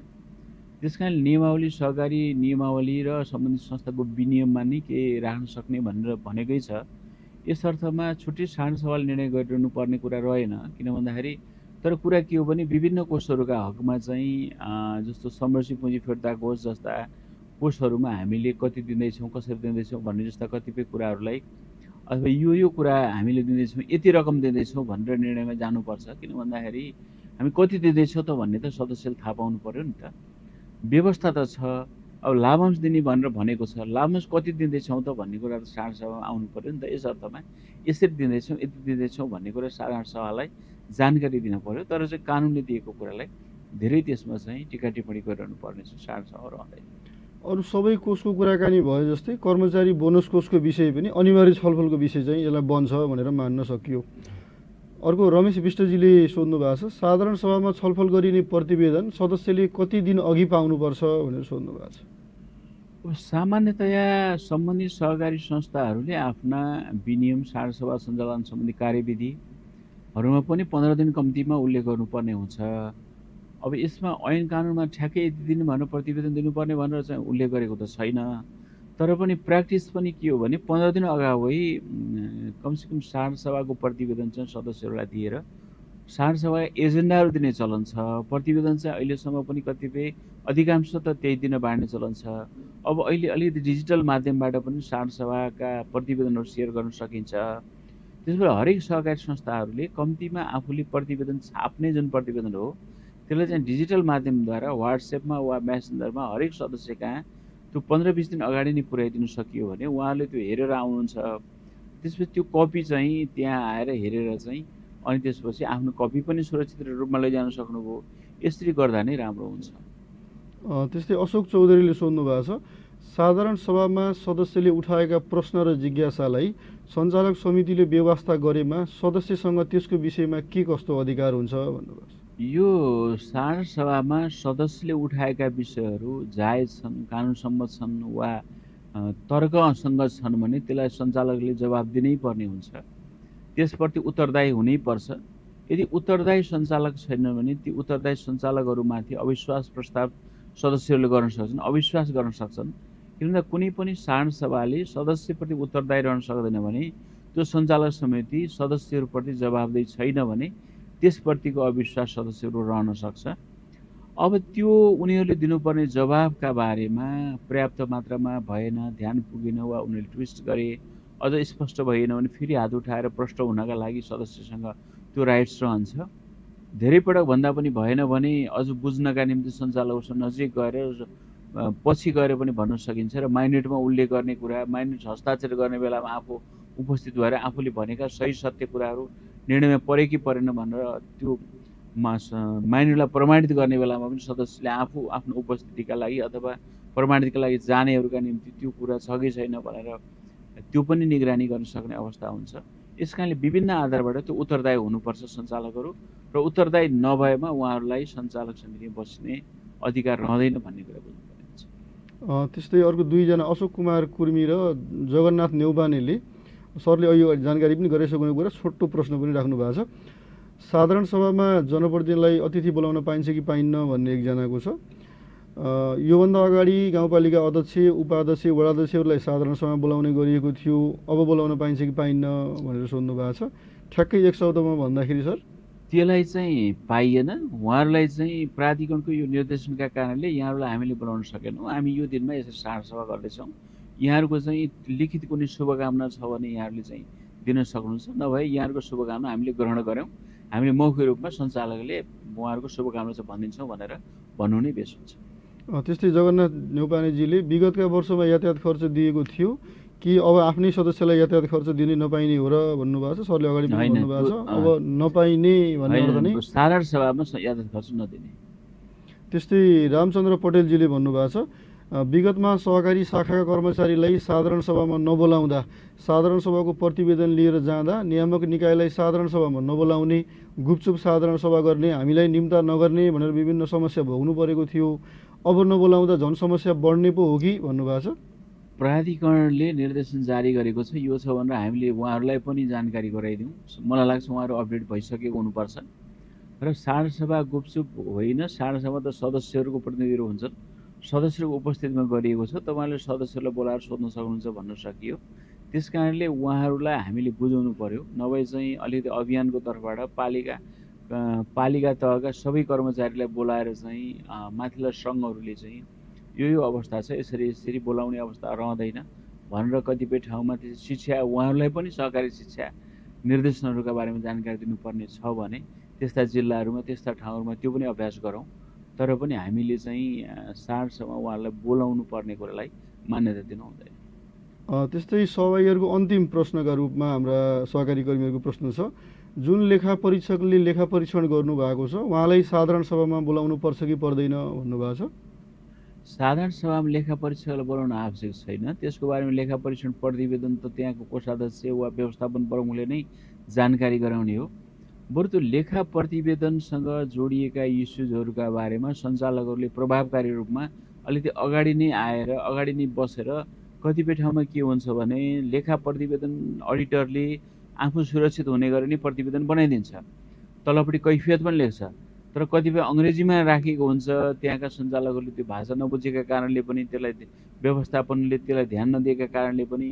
त्यस कारण नियमावली, सहकारी नियमावली र सम्बन्धित संस्थाको विनियममा नै के राख्न सक्ने भनेर भनेकै छ। यस अर्थमा छुट्टै साधारण सभाले निर्णय गरिरहनु पर्ने कुरा रहेन। किन भन्दाखेरि तर कुरा के हो भने विभिन्न कोषहरूका हकमा चाहिँ जस्तो संरक्षित पुँजी फिर्ता कोष जस्ता कोषहरूमा हामीले कति दिँदैछौँ, कसरी दिँदैछौँ भन्ने जस्ता कतिपय कुराहरूलाई अथवा यो कुरा हामीले दिँदैछौँ, यति रकम दिँदैछौँ भनेर निर्णयमा जानुपर्छ। किन भन्दाखेरि हामी कति दिँदैछौँ त भन्ने त सदस्यले थाहा पाउनु पर्यो नि त। व्यवस्था त छ, अब लाभांश दिने भनेर भनेको छ, लाभांश कति दिँदैछौँ त भन्ने कुरा त साधारण सभामा आउनु पर्यो नि त। यस अर्थमा यसरी दिँदैछौँ, यति दिँदैछौँ भन्ने कुरा साधारण सभालाई जानकारी दिन पर्यो। तर चाहिँ कानुनले दिएको कुरालाई धेरै त्यसमा चाहिँ टिका टिप्पणी गरिरहनु पर्ने छ साधारण सभा रहँदैन। अरू सबै कोषको कुराकानी भयो जस्तै कर्मचारी बोनस कोषको विषय पनि अनिवार्य छलफलको विषय चाहिँ यसलाई बन्छ भनेर मान्न सकियो। अर्को रमेश विष्टजीले सोध्नु भएको छ, साधारण सभामा छलफल गरिने प्रतिवेदन सदस्यले कति दिन अघि पाउनुपर्छ भनेर सोध्नु भएको छ। अब सामान्यतया सम्बन्धित सहकारी संस्थाहरूले आफ्ना विनियम, साधारण सभा सञ्चालन सम्बन्धी कार्यविधिहरूमा पनि 15 दिन कम्तीमा उल्लेख गर्नुपर्ने हुन्छ। अब यसमा ऐन कानुनमा ठ्याक्कै यति दिन भनेर प्रतिवेदन दिनुपर्ने भनेर चाहिँ उल्लेख गरेको त छैन। तर पनि प्र्याक्टिस पनि के हो भने 15 दिन अगावै कमसेकम साधारण सभाको प्रतिवेदन चाहिँ सदस्यहरूलाई दिएर साधारण सभा एजेन्डाहरू दिने चलन छ। प्रतिवेदन चाहिँ अहिलेसम्म पनि कतिपय अधिकांश त त्यही दिन बाँड्ने चलन छ। अब अहिले अलिकति डिजिटल माध्यमबाट पनि साधारण सभाका प्रतिवेदनहरू सेयर गर्न सकिन्छ। त्यसबाट हरेक सहकारी संस्थाहरूले कम्तीमा आफूले प्रतिवेदन छाप्ने जुन प्रतिवेदन हो त्यसलाई चाहिँ डिजिटल माध्यमद्वारा व्हाट्सएपमा वा मेसेन्जरमा हरेक सदस्य कहाँ त्यो 15-20 दिन अगाडि नै पुर्याइदिनु सकियो भने उहाँले त्यो हेरेर आउनुहुन्छ। त्यसपछि त्यो कपी चाहिँ त्यहाँ आएर हेरेर चाहिँ अनि त्यसपछि आफ्नो कपी पनि सुरक्षित रूपमा लैजान सक्नुभयो। यसरी गर्दा नै राम्रो हुन्छ। त्यस्तै अशोक चौधरीले सोध्नु भएको छ, साधारण सभामा सदस्यले उठाएका प्रश्न र जिज्ञासालाई सञ्चालक समितिले व्यवस्था गरेमा सदस्यसँग त्यसको विषयमा के कस्तो अधिकार हुन्छ भन्नुभएको छ। यो साधारण सभामा सदस्यले उठाएका विषयहरू जायज छन्, कानुन सम्मत छन् वा तर्कसङ्गत छन् भने त्यसलाई सञ्चालकले जवाब दिनै पर्ने हुन्छ। त्यसप्रति उत्तरदायी हुनै पर्छ। यदि उत्तरदायी सञ्चालक छैन भने ती उत्तरदायी सञ्चालकहरूमाथि अविश्वास प्रस्ताव सदस्यहरूले गर्न सक्छन्, अविश्वास गर्न सक्छन्। किनभने कुनै पनि साधारण सभाले सदस्यप्रति उत्तरदायी रहन सक्दैन भने त्यो सञ्चालक समिति सदस्यहरूप्रति जवाबदेही छैन भने त्यसप्रतिको अविश्वास सदस्यहरू रहन सक्छ। अब त्यो उनीहरूले दिनुपर्ने जवाबका बारेमा पर्याप्त मात्रामा भएन, ध्यान पुगेन वा उनीहरूले ट्विस्ट गरे, अझ स्पष्ट भएन भने फेरि हात उठाएर प्रश्न हुनका लागि सदस्यसँग त्यो राइट्स रहन्छ। धेरै पटक भन्दा पनि भएन भने अझ बुझ्नका निम्ति सञ्चालकसँग नजिक गएर पछि गएर पनि भन्न सकिन्छ र माइनेटमा उल्लेख गर्ने कुरा, माइनेट हस्ताक्षर गर्ने बेलामा आफू उपस्थित भएर आफूले भनेका सही सत्य कुराहरू निर्णयमा परे कि परेन भनेर त्यो माइनेटलाई प्रमाणित गर्ने बेलामा पनि सदस्यले आफू आफ्नो उपस्थितिका लागि अथवा प्रमाणितका लागि जानेहरूका निम्ति त्यो कुरा छ कि छैन भनेर त्यो पनि निगरानी गर्न सक्ने अवस्था हुन्छ। यस कारणले विभिन्न आधारबाट त्यो उत्तरदायी हुनुपर्छ सञ्चालकहरू र उत्तरदायी नभएमा उहाँहरूलाई सञ्चालक समितिमा बस्ने अधिकार रहँदैन भन्ने कुरा बुझ्नुपर्ने हुन्छ। त्यस्तै अर्को दुईजना अशोक कुमार कुर्मी र जगन्नाथ नेउपानेले सरले अहिले जानकारी पनि गरिसक्नु कुरा छोटो प्रश्न पनि राख्नु भएको छ। साधारण सभामा जनप्रतिनिधिलाई अतिथि बोलाउन पाइन्छ कि पाइन्न भन्ने एकजनाको छ। योभन्दा अगाडि गाउँपालिका अध्यक्ष, उपाध्यक्ष, वडाध्यक्षहरूलाई साधारण सभामा बोलाउने गरिएको थियो, अब बोलाउन पाइन्छ कि पाइन्न भनेर सोध्नु भएको छ। ठ्याक्कै एक शब्दमा भन्दाखेरि सर त्यसलाई चाहिँ पाइएन। उहाँहरूलाई चाहिँ प्राधिकरणको यो निर्देशनका कारणले यहाँहरूलाई हामीले बोलाउन सकेनौँ। हामी यो दिनमा यसरी साधारण सभा गर्दैछौँ। यहाँहरूको चाहिँ लिखित कुनै शुभकामना छ भने यहाँहरूले चाहिँ दिन सक्नुहुन्छ, नभए यहाँहरूको शुभकामना हामीले ग्रहण गऱ्यौँ। हामीले मौखिक रूपमा सञ्चालकले उहाँहरूको शुभकामना चाहिँ भनिदिन्छौँ भनेर भन्नु नै बेस हुन्छ। त्यस्तै जगन्नाथ नेउपानेजीले विगतका वर्षमा यातायात खर्च दिएको थियो कि अब आफ्नै सदस्यलाई यातायात खर्च दिनै नपाइने हो र भन्नुभएको छ। सरले अगाडि पनि भन्नुभएको छ अब नपाइने भन्ने अर्थ नै साधारण सभामा यातायात खर्च नदिने। त्यस्तै रामचन्द्र पटेलजीले भन्नुभएको छ, विगतमा सहकारी शाखाका कर्मचारीलाई साधारण सभामा नबोलाउँदा साधारण सभाको प्रतिवेदन लिएर जाँदा नियामक निकायलाई साधारण सभामा नबोलाउने, गुपचुप साधारण सभा गर्ने, हामीलाई निम्ता नगर्ने भनेर विभिन्न समस्या भोग्नु परेको थियो। अब नबोलाउँदा झन् समस्या बढ्ने पो हो कि भन्नुभएको छ। प्राधिकरणले निर्देशन जारी गरेको छ, यो छ भनेर हामीले उहाँहरूलाई पनि जानकारी गराइदिउँ। मलाई लाग्छ उहाँहरू अपडेट भइसकेको हुनुपर्छ। र साधारण सभा गुपचुप होइन, साधारण सभा त सदस्यहरूको प्रतिनिधिहरू हुन्छन्, सदस्यहरूको उपस्थितिमा गरिएको छ। तपाईँले सदस्यहरूलाई बोलाएर सोध्न सक्नुहुन्छ भन्न सकियो। त्यस कारणले उहाँहरूलाई हामीले बुझाउनु पर्यो, नभए चाहिँ अलिकति अभियानको तर्फबाट पालिका तहका सबै कर्मचारीलाई बोलाएर चाहिँ माथिल्ला सङ्घहरूले चाहिँ यो अवस्था छ, यसरी बोलाउने अवस्था रहँदैन भनेर कतिपय ठाउँमा त्यो शिक्षा उहाँहरूलाई पनि सहकारी शिक्षा निर्देशनहरूका बारेमा जानकारी दिनुपर्ने छ भने त्यस्ता जिल्लाहरूमा त्यस्ता ठाउँहरूमा त्यो पनि अभ्यास गरौँ। तर पनि हामीले चाहिँ साधारण सभामा उहाँहरूलाई बोलाउनु पर्ने कुरालाई मान्यता दिनु हुँदैन। त्यस्तै सहभागीहरूको अन्तिम प्रश्नका रूपमा हाम्रा सहकारी कर्मीहरूको प्रश्न छ, जुन लेखा परीक्षकले लेखा परीक्षण गर्नुभएको छ उहाँलाई साधारण सभामा बोलाउनु पर्छ कि पर्दैन भन्नुभएको छ। साधारण सभामा लेखा परीक्षकलाई बोलाउन आवश्यक छैन। त्यसको बारेमा लेखा परीक्षण प्रतिवेदन त त्यहाँको कोषाध्यक्ष वा व्यवस्थापन प्रमुखले नै जानकारी गराउने हो। बरु त्यो लेखा प्रतिवेदनसँग जोडिएका इस्युजहरूका बारेमा सञ्चालकहरूले प्रभावकारी रूपमा अलिकति अगाडि नै आएर अगाडि नै बसेर कतिपय ठाउँमा के हुन्छ भने लेखा प्रतिवेदन अडिटरले आफू सुरक्षित हुने गरी नै प्रतिवेदन बनाइदिन्छ, तलपट्टि कैफियत पनि लेख्छ, तर कतिपय अङ्ग्रेजीमा राखेको हुन्छ। त्यहाँका सञ्चालकहरूले त्यो भाषा नबुझेका कारणले पनि त्यसलाई व्यवस्थापनले त्यसलाई ध्यान नदिएका कारणले पनि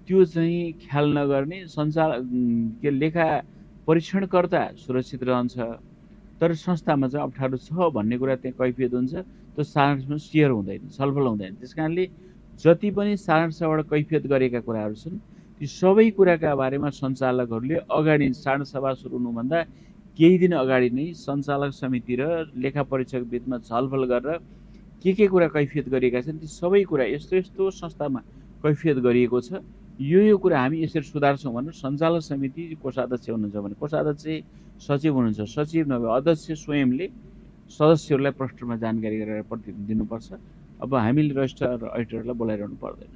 त्यो चाहिँ ख्याल नगर्ने के लेखा परीक्षणकर्ता सुरक्षित रहन्छ तर संस्थामा चाहिँ अप्ठ्यारो छ भन्ने कुरा त्यहाँ कैफियत हुन्छ। त्यो साधारणमा सेयर हुँदैन, छलफल हुँदैन। त्यस कारणले जति पनि साधारण सभाबाट कैफियत गरेका कुराहरू छन् ती सबै कुराका बारेमा सञ्चालकहरूले अगाडि साधारण सभा सुरु हुनुभन्दा केही दिन अगाडि नै सञ्चालक समिति र लेखा परीक्षक बिचमा छलफल गरेर के कुरा कैफियत गरिएका छन् ती सबै कुरा यस्तो यस्तो संस्थामा कैफियत गरिएको छ, यो कुरा हामी यसरी सुधार्छौँ भनेर सञ्चालक समिति कोषाध्यक्ष हुनुहुन्छ भने कोषाध्यक्ष, सचिव हुनुहुन्छ, सचिव नभए अध्यक्ष स्वयंले सदस्यहरूलाई प्रष्टमा जानकारी गरेर दिनुपर्छ। अब हामीले रजिस्ट्रार अडिटरलाई बोलाइरहनु पर्दैन।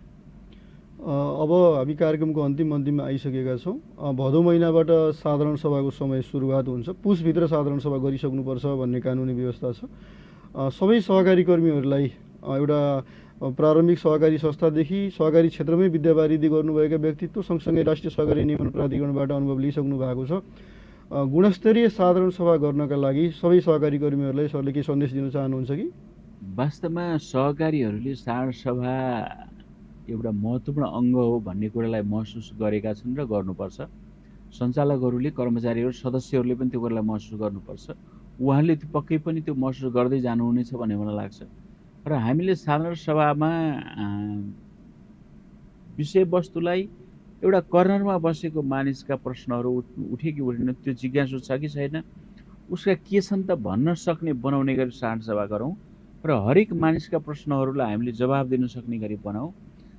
अब हामी कार्यक्रमको अन्तिममा आइसकेका छौँ। भदौ महिनाबाट साधारण सभाको समय सुरुवात हुन्छ। पुसभित्र साधारण सभा गरिसक्नुपर्छ भन्ने कानुनी व्यवस्था छ। सबै सहकारी कर्मीहरूलाई एउटा प्रारम्भिक सहकारी संस्थादेखि सहकारी क्षेत्रमै विद्यावारिधि गर्नुभएका व्यक्तित्व सँगसँगै राष्ट्रिय सहकारी नियमन प्राधिकरणबाट अनुभव लिइसक्नु भएको छ। गुणस्तरीय साधारण सभा गर्नका लागि सबै सहकारी कर्मीहरूलाई सरले के सन्देश दिन चाहनुहुन्छ कि? वास्तवमा सहकारीहरूले साधारण सभा एउटा महत्त्वपूर्ण अङ्ग हो भन्ने कुरालाई महसुस गरेका छन् र गर्नुपर्छ। सञ्चालकहरूले, कर्मचारीहरू, सदस्यहरूले पनि त्यो कुरालाई महसुस गर्नुपर्छ। उहाँले त्यो पक्कै पनि त्यो महसुस गर्दै जानुहुनेछ भन्ने मलाई लाग्छ। र हामीले साधारण सभामा विषयवस्तुलाई एउटा कर्नरमा बसेको मानिसका प्रश्नहरू उठे कि उठेन त्यो जिज्ञासु छ कि छैन, उसका के छन् त भन्न सक्ने बनाउने गरी साधारण सभा गरौँ र हरेक मानिसका प्रश्नहरूलाई हामीले जवाब दिन सक्ने गरी बनाऊ।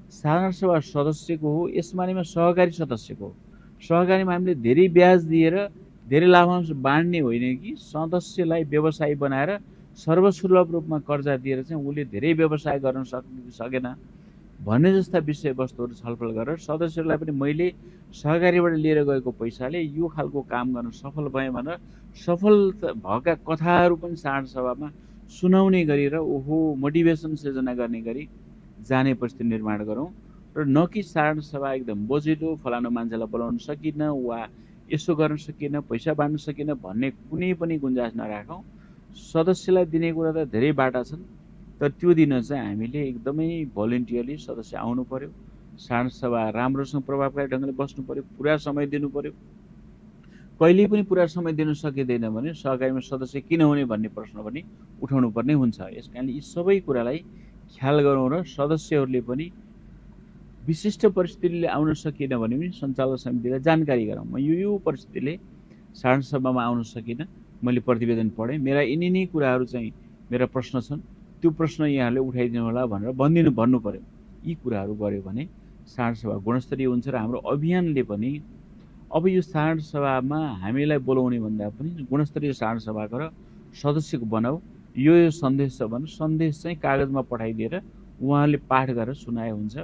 साधारण सभा सदस्यको हो, यस मानेमा सहकारी सदस्यको हो। सहकारीमा हामीले धेरै ब्याज दिएर धेरै लाभांश बाँड्ने होइन कि सदस्यलाई व्यवसायी बनाएर सर्वसुलभ रूपमा कर्जा दिएर चाहिँ उसले धेरै व्यवसाय गर्न सकेन भन्ने जस्ता विषयवस्तुहरू छलफल गरेर सदस्यहरूलाई पनि मैले सहकारीबाट लिएर गएको पैसाले यो खालको काम गर्न सफल भएँ भनेर सफल भएका कथाहरू पनि साधारण सभामा सुनाउने गरी र मोटिभेसन सिर्जना गर्ने गरी जाने परिस्थिति निर्माण गरौँ र न कि साधारण सभा एकदम बोझिलो, फलानु मान्छेलाई बोलाउन सकिन वा यसो गर्न सकिन, पैसा बाँड्न सकिन भन्ने कुनै पनि गुन्जाइस नराखौँ। सदस्यलाई दिने कुरा त धेरै बाटा छन्, तर त्यो दिन चाहिँ हामीले एकदमै भोलिन्टियरली सदस्य आउनु पर्यो। साधारण सभा राम्रोसँग प्रभावकारी ढङ्गले बस्नु पर्यो, पुरा समय दिनु पर्यो। कहिले पनि पुरा समय दिन सकिँदैन भने सहकारीमा सदस्य किन हुने भन्ने प्रश्न पनि उठाउनु पर्ने हुन्छ। यस कारणले यी सबै कुरालाई ख्याल गरौँ र सदस्यहरूले पनि विशिष्ट परिस्थितिले आउन सकिन भने पनि सञ्चालक समितिलाई जानकारी गरौँ। म यो परिस्थितिले साधारण सभामा आउन सकिनँ, मैले प्रतिवेदन पढेँ, मेरा यिनी कुराहरू चाहिँ मेरा प्रश्न छन्, त्यो प्रश्न यहाँहरूले उठाइदिनु होला भनेर भन्नु पर्यो। यी कुराहरू गऱ्यो भने साधारण सभा गुणस्तरीय हुन्छ र हाम्रो अभियानले पनि अब यो साधारण सभामा हामीलाई बोलाउने भन्दा पनि गुणस्तरीय साधारण सभा गर सदस्यको बनाऊ, यो सन्देश छ भने सन्देश चाहिँ कागजमा पठाइदिएर उहाँले पाठ गरेर सुनाए हुन्छ।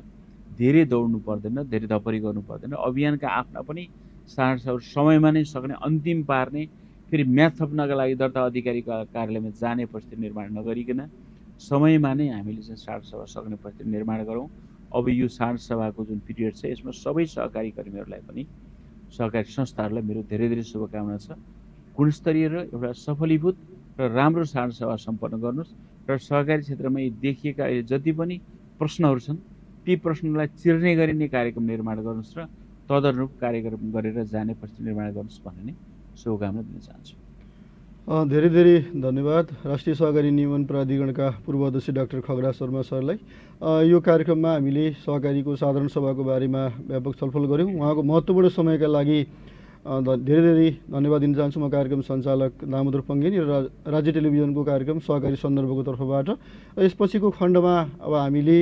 धेरै दौड्नु पर्दैन, धेरै धपरी गर्नु पर्दैन। अभियानका आफ्ना पनि साधारण सभा समयमा नै सक्ने, अन्तिम पार्ने, फेरि म्याद थप्नका लागि दर्ता अधिकारीको कार्यालयमा जाने परिस्थिति निर्माण नगरिकन समयमा नै हामीले चाहिँ साधारण सभा सक्ने परिस्थिति निर्माण गरौँ। अब यो साधारण सभाको जुन पिरियड छ यसमा सबै सहकारी कर्मीहरूलाई पनि, सहकारी संस्थाहरूलाई मेरो धेरै धेरै शुभकामना छ। गुणस्तरीय र एउटा सफलीभूत र राम्रो साधारण सभा सम्पन्न गर्नुहोस् र सहकारी क्षेत्रमा देखिएका अहिले जति पनि प्रश्नहरू छन् ती प्रश्नलाई चिर्ने गरिने कार्यक्रम निर्माण गर्नुहोस् र तदनुरूप कार्यक्रम गरेर जाने परिस्थिति निर्माण गर्नुहोस् भन्ने नै शुभकामना दिन चाहन्छु। धेरै धेरै धन्यवाद राष्ट्रिय सहकारी नियमन प्राधिकरणका पूर्व अध्यक्ष डाक्टर खगराज शर्मा सरलाई। यो कार्यक्रममा हामीले सहकारीको साधारण सभाको बारेमा व्यापक छलफल गऱ्यौँ। उहाँको महत्त्वपूर्ण समयका लागि धेरै धेरै धन्यवाद दिन चाहन्छु म कार्यक्रम सञ्चालक दामोदर पङ्गेनी र राज्य टेलिभिजनको कार्यक्रम सहकारी सन्दर्भको तर्फबाट। यसपछिको खण्डमा अब हामीले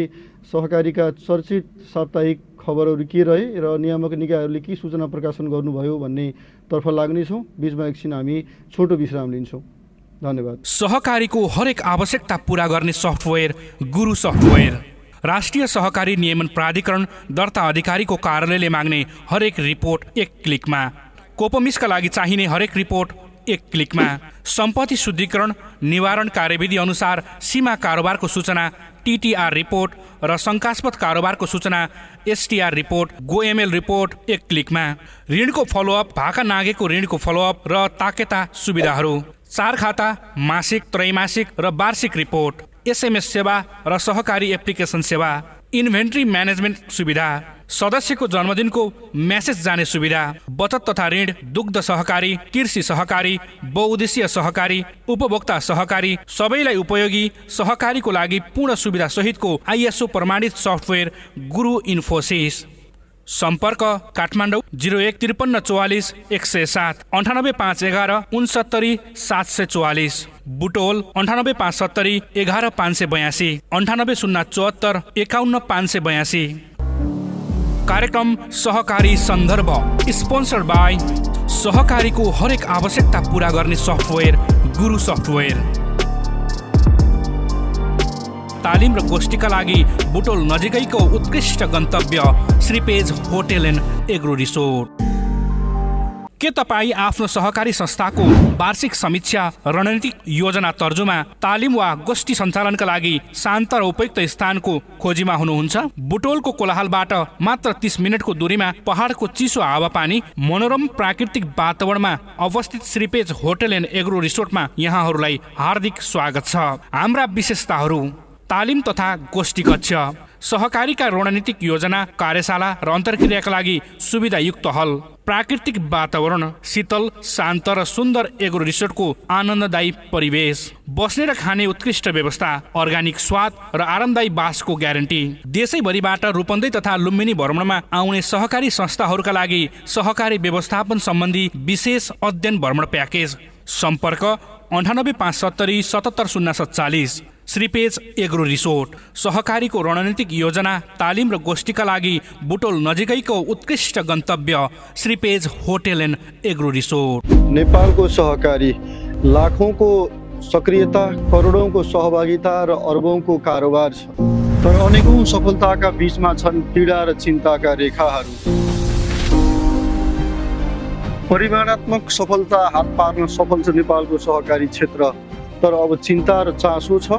सहकारीका चर्चित साप्ताहिक खबरहरू के रहे र नियामक निकायहरूले के सूचना प्रकाशन गर्नुभयो भन्ने तर्फ लाग्नेछौँ। बिचमा एकछिन हामी छोटो विश्राम लिन्छौँ। धन्यवाद। सहकारीको हरेक आवश्यकता पूरा गर्ने सफ्टवेयर गुरु सफ्टवेयर। राष्ट्रिय सहकारी नियमन प्राधिकरण दर्ता अधिकारीको कार्यालयले माग्ने हरेक रिपोर्ट एक क्लिकमा। कोपमिसका लागि चाहिने हरेक रिपोर्ट एक क्लिकमा। सम्पत्ति शुद्धिकरण निवारण कार्यविधि अनुसार सीमा कारोबारको सूचना टिटिआर रिपोर्ट र शङ्कास्पद कारोबारको सूचना एसटिआर रिपोर्ट, गोएमएल रिपोर्ट एक क्लिकमा। ऋणको फलोअप, भाका नागेको ऋणको फलोअप र ताकेता सुविधाहरू, 4 खाता, मासिक, त्रैमासिक र वार्षिक रिपोर्ट, एसएमएस सेवा र सहकारी एप्लिकेसन सेवा, इन्भेन्ट्री म्यानेजमेन्ट सुविधा, सदस्यको जन्मदिनको मेसेज जाने सुविधा, बचत तथा ऋण, दुग्ध सहकारी, कृषि सहकारी, बहुउद्देश्य सहकारी, उपभोक्ता सहकारी, सबैलाई उपयोगी सहकारीको लागि पूर्ण सुविधा सहितको आइएसओ प्रमाणित सफ्टवेयर गुरु इन्फोसिस। सम्पर्क काठमाडौँ 0153 44 107 98511 69 744, बुटोल 98570 11 582 98074 51 582। कार्यक्रम सहकारी सन्दर्भ स्पोन्सर्ड बाई सहकारीको हरेक आवश्यकता पूरा गर्ने सफ्टवेयर गुरु सफ्टवेयर। तालिम र गोष्ठीका लागि बुटोल नजिकैको उत्कृष्ट गन्तव्य श्रीपेज होटेल एन्ड एग्रो रिसोर्ट। के तपाईँ आफ्नो सहकारी संस्थाको वार्षिक समीक्षा, रणनीतिक योजना तर्जुमा, तालिम वा गोष्ठी सञ्चालनका लागि शान्त र उपयुक्त स्थानको खोजीमा हुनुहुन्छ? बुटोलको कोलाहलबाट मात्र 30 मिनटको दूरीमा पहाडको चिसो हावापानी, मनोरम प्राकृतिक वातावरणमा अवस्थित श्रीपेज होटेल एन्ड एग्रो रिसोर्टमा यहाँहरूलाई हार्दिक स्वागत छ। हाम्रा विशेषताहरू: तालिम तथा गोष्ठी कक्ष, सहकारीका रणनीतिक योजना, कार्यशाला र अन्तर्क्रियाका लागि सुविधायुक्त हल, प्राकृतिक वातावरण, शीतल, शान्त र सुन्दर एग्रो रिसोर्टको आनन्ददायी परिवेश, बस्ने र खाने उत्कृष्ट व्यवस्था, अर्ग्यानिक स्वाद र आरामदायी बासको ग्यारेन्टी। देशैभरिबाट रूपन्देही तथा लुम्बिनी भ्रमणमा आउने सहकारी संस्थाहरूका लागि सहकारी व्यवस्थापन सम्बन्धी विशेष अध्ययन भ्रमण प्याकेज। सम्पर्क 98570 77047। श्रीपेज एग्रो रिसोर्ट। सहकारीको रणनीतिक योजना, तालिम र गोष्ठीका लागि बुटोल नजिकैको उत्कृष्ट गन्तव्य श्रीपेज होटेल एन्ड एग्रो रिसोर्ट। नेपालको सहकारी लाखौँको सक्रियता, करोडौँको सहभागिता र अर्बौँको कारोबार छ, तर अनेकौँ सफलताका बीचमा छन् पीडा र चिन्ताका रेखाहरू। परिमाणात्मक सफलता हात पार्न सफल छ नेपालको सहकारी क्षेत्र, तर अब चिन्ता र चासो छ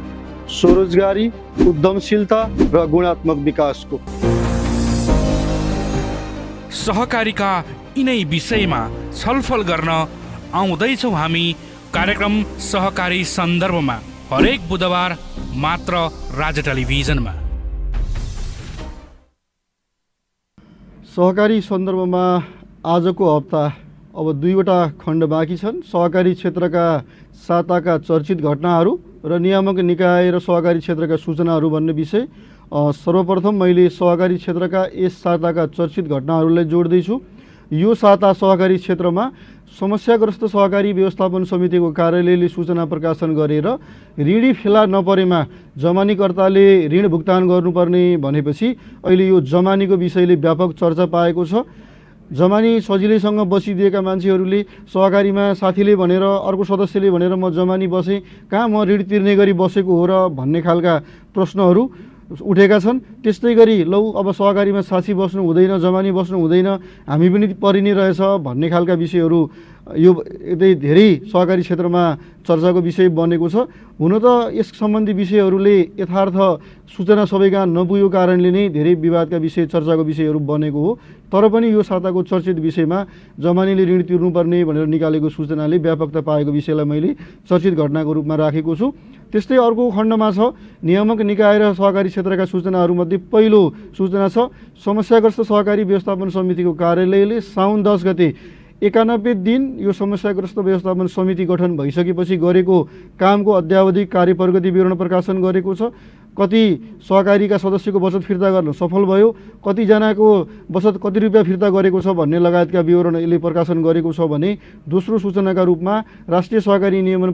स्वरोजगारी, उद्यमशीलता र गुणात्मक विकासको। सहकारीका यिनै विषयमा छलफल गर्न आउँदैछौँ हामी कार्यक्रम सहकारी सन्दर्भमा, हरेक बुधबार मात्र राज्य टेलिभिजनमा। सहकारी सन्दर्भमा आजको हप्ता अब 2वटा खण्ड बाँकी छन्। सहकारी क्षेत्रका साताका चर्चित घटनाहरू र नियामक निकाय र सहकारी क्षेत्रका सूचनाहरू भन्ने विषय। सर्वप्रथम मैले सहकारी क्षेत्रका यस साताका चर्चित घटनाहरूलाई जोड्दैछु। यो साता सहकारी क्षेत्रमा समस्याग्रस्त सहकारी व्यवस्थापन समितिको कार्यालयले सूचना प्रकाशन गरेर ऋणी फेला नपरेमा जमानीकर्ताले ऋण भुक्तान गर्नुपर्ने भनेपछि अहिले यो जमानीको विषयले व्यापक चर्चा पाएको छ। जमानी सजिलैसँग बसिदिएका मान्छेहरूले सहकारीमा साथीले भनेर, अर्को सदस्यले भनेर म जमानी बसेँ, कहाँ म ऋण तिर्ने गरी बसेको हो र भन्ने खालका प्रश्नहरू उठेका छन्। त्यस्तै गरी लौ अब सहकारीमा साथी बस्नु हुँदैन, जमानी बस्नु हुँदैन, हामी पनि परि नै रहेछ भन्ने खालका विषयहरू यो यतै धेरै सहकारी क्षेत्रमा चर्चाको विषय बनेको छ। हुन त यस सम्बन्धी विषयहरूले यथार्थ सूचना सबैका नपुगेको कारणले नै धेरै विवादका विषय, चर्चाको विषयहरू बनेको हो। तर पनि यो साताको चर्चित विषयमा जमानीले ऋण तिर्नुपर्ने भनेर निकालेको सूचनाले व्यापकता पाएको विषयलाई मैले चर्चित घटनाको रूपमा राखेको छु। त्यस्तै अर्को खण्डमा छ नियामक निकाय र सहकारी क्षेत्रका सूचनाहरूमध्ये पहिलो सूचना छ समस्याग्रस्त सहकारी व्यवस्थापन समितिको कार्यालयले साउन 10 गते 91 दिन यो समस्याग्रस्त व्यवस्थापन समिति गठन भइसकेपछि गरेको कामको अद्यावधिक कार्यप्रगति विवरण प्रकाशन गरेको छ। कति सहकारीका सदस्यको बचत फिर्ता गर्न सफल भयो, कतिजनाको बचत कति रुपियाँ फिर्ता गरेको छ भन्ने लगायतका विवरण यसले प्रकाशन गरेको छ भने दोस्रो सूचनाका रूपमा राष्ट्रिय सहकारी नियमन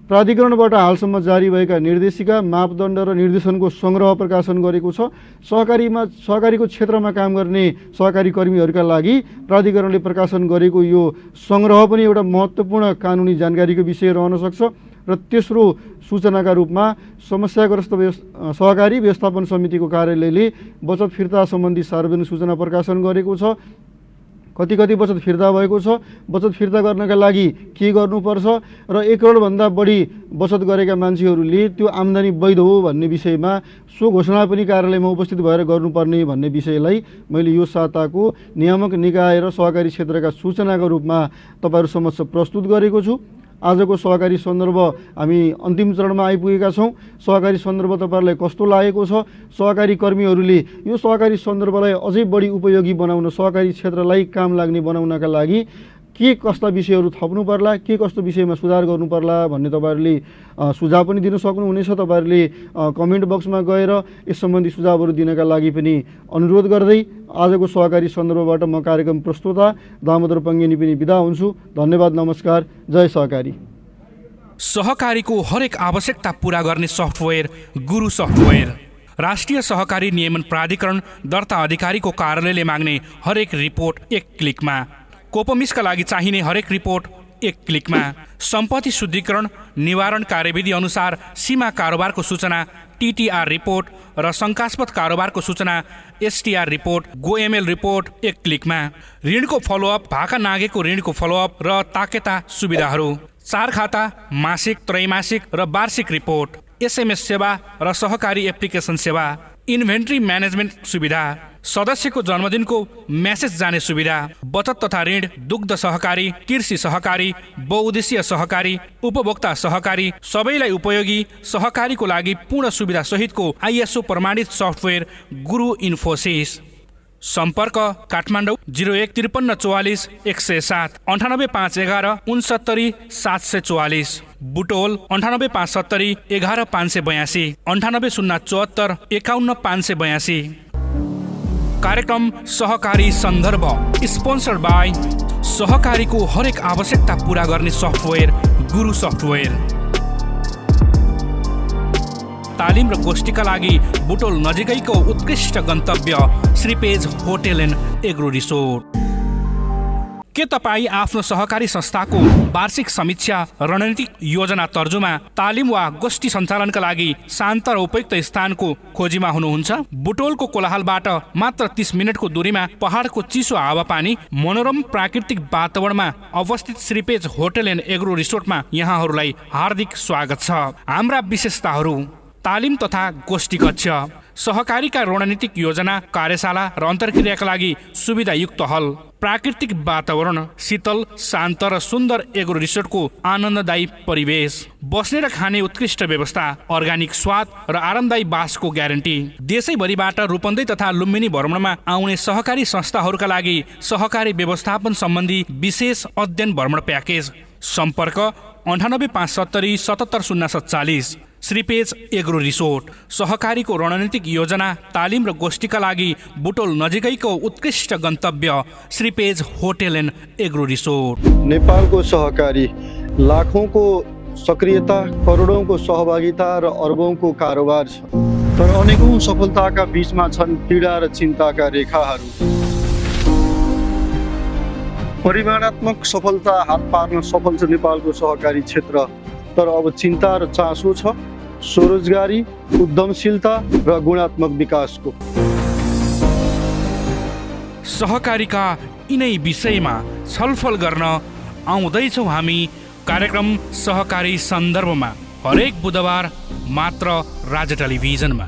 प्राधिकरणबाट हालसम्म जारी भएका निर्देशिका, मापदण्ड र निर्देशनको सङ्ग्रह प्रकाशन गरेको छ। सहकारीको क्षेत्रमा काम गर्ने सहकारी कर्मीहरूका लागि प्राधिकरणले प्रकाशन गरेको यो सङ्ग्रह पनि एउटा महत्त्वपूर्ण कानुनी जानकारीको विषय रहन सक्छ। र तेस्रो सूचनाका रूपमा समस्याग्रस्त सहकारी व्यवस्थापन समितिको कार्यालयले बचत फिर्ता सम्बन्धी सार्वजनिक सूचना प्रकाशन गरेको छ। कति बचत फिर्ता भएको छ, बचत फिर्ता गर्नका लागि के गर्नुपर्छ र 1 करोडभन्दा बढी बचत गरेका मान्छेहरूले त्यो आम्दानी वैध हो भन्ने विषयमा सो घोषणा पनि कार्यालयमा उपस्थित भएर गर्नुपर्ने भन्ने विषयलाई मैले यो साताको नियामक निकाय र सहकारी क्षेत्रका सूचनाको रूपमा तपाईँहरू समक्ष प्रस्तुत गरेको छु। आजको सहकारी सन्दर्भ हामी अन्तिम चरणमा आइपुगेका छौँ। सहकारी सन्दर्भ तपाईँहरूलाई कस्तो लागेको छ? सहकारी कर्मीहरूले यो सहकारी सन्दर्भलाई अझै बढी उपयोगी बनाउन, सहकारी क्षेत्रलाई काम लाग्ने बनाउनका लागि के कस्ता विषयहरू थप्नु पर्ला, के कस्तो विषयमा सुधार गर्नु पर्ला भन्ने तपाईँहरूले सुझाव पनि दिन सक्नुहुनेछ। तपाईँहरूले कमेन्ट बक्समा गएर यस सम्बन्धी सुझावहरू दिनका लागि पनि अनुरोध गर्दै आजको सहकारी सन्दर्भबाट म कार्यक्रम प्रस्तोता दामोदर पङ्गेनी पनि बिदा हुन्छु। धन्यवाद, नमस्कार, जय सहकारी। सहकारीको हरेक आवश्यकता पूरा गर्ने सफ्टवेयर गुरु सफ्टवेयर। राष्ट्रिय सहकारी नियमन प्राधिकरण दर्ता अधिकारीको कार्यालयले माग्ने हरेक रिपोर्ट एक क्लिकमा। कोपमिसका लागि चाहिने हरेक रिपोर्ट एक क्लिकमा। सम्पत्ति शुद्धिकरण निवारण कार्यविधि अनुसार सीमा कारोबारको सूचना टिटिआर रिपोर्ट र शङ्कास्पद कारोबारको सूचना एसटिआर रिपोर्ट, गोएमएल रिपोर्ट एक क्लिकमा। ऋणको फलोअप, भाका नागेको ऋणको फलोअप र ताकेता सुविधाहरू, 4 खाता, मासिक, त्रैमासिक र वार्षिक रिपोर्ट, एसएमएस सेवा र सहकारी एप्लिकेसन सेवा, इन्भेन्ट्री म्यानेजमेन्ट सुविधा, सदस्यको जन्मदिनको मेसेज जाने सुविधा, बचत तथा ऋण, दुग्ध सहकारी, कृषि सहकारी, बहुउद्देश्य सहकारी, उपभोक्ता सहकारी, सबैलाई उपयोगी सहकारीको लागि पूर्ण सुविधा सहितको आइएसओ प्रमाणित सफ्टवेयर गुरु इन्फोसिस। सम्पर्क काठमाडौँ 015344 107, 98511 69 744, बुटोल 98570 11 582, 98074 51 582। कार्यक्रम सहकारी सन्दर्भ स्पोन्सर्ड बाई सहकारीको हरेक आवश्यकता पूरा गर्ने सफ्टवेयर गुरु सफ्टवेयर। तालिम र गोष्ठीका लागि बुटोल नजिकैको उत्कृष्ट गन्तव्य श्रीपेज होटेल एन्ड एग्रो रिसोर्ट। के तपाईँ आफ्नो सहकारी संस्थाको वार्षिक समीक्षा, रणनीतिक योजना तर्जुमा, तालिम वा गोष्ठी सञ्चालनका लागि शान्त र उपयुक्त स्थानको खोजीमा हुनुहुन्छ? बुटोलको कोलाहलबाट मात्र 30 मिनटको दूरीमा पहाडको चिसो हावापानी, मनोरम प्राकृतिक वातावरणमा अवस्थित श्रीपेज होटेल एन्ड एग्रो रिसोर्टमा यहाँहरूलाई हार्दिक स्वागत छ। हाम्रा विशेषताहरू: तालिम तथा गोष्ठी कक्ष, सहकारीका रणनीतिक योजना, कार्यशाला र अन्तर्क्रियाका लागि सुविधायुक्त हल, प्राकृतिक वातावरण, शीतल, शान्त र सुन्दर एग्रो रिसोर्टको आनन्ददायी परिवेश, बस्ने र खाने उत्कृष्ट व्यवस्था, अर्ग्यानिक स्वाद र आरामदायी बासको ग्यारेन्टी। देशैभरिबाट रूपन्देही तथा लुम्बिनी भ्रमणमा आउने सहकारी संस्थाहरूका लागि सहकारी व्यवस्थापन सम्बन्धी विशेष अध्ययन भ्रमण प्याकेज। सम्पर्क 98570 77047। श्रीपेज एग्रो रिसोर्ट। सहकारीको रणनीतिक योजना, तालिम र गोष्ठीका लागि बुटोल नजिकैको उत्कृष्ट गन्तव्य श्रीपेज होटेल एन्ड एग्रो रिसोर्ट। नेपालको सहकारी लाखौँको सक्रियता, करोडौँको सहभागिता र अर्बौँको कारोबार छ, तर अनेकौँ सफलताका बीचमा छन् पीडा र चिन्ताका रेखाहरू। परिमाणात्मक सफलता हात पार्न सफल छ नेपालको सहकारी क्षेत्र, तर अब चिन्ता र चासो छ स्वरोजगारी, उद्यमशीलता र गुणात्मक विकासको। सहकारीका यिनै विषयमा छलफल गर्न आउँदैछौँ हामी कार्यक्रम सहकारी सन्दर्भमा, हरेक बुधबार मात्र राजा टेलिभिजनमा।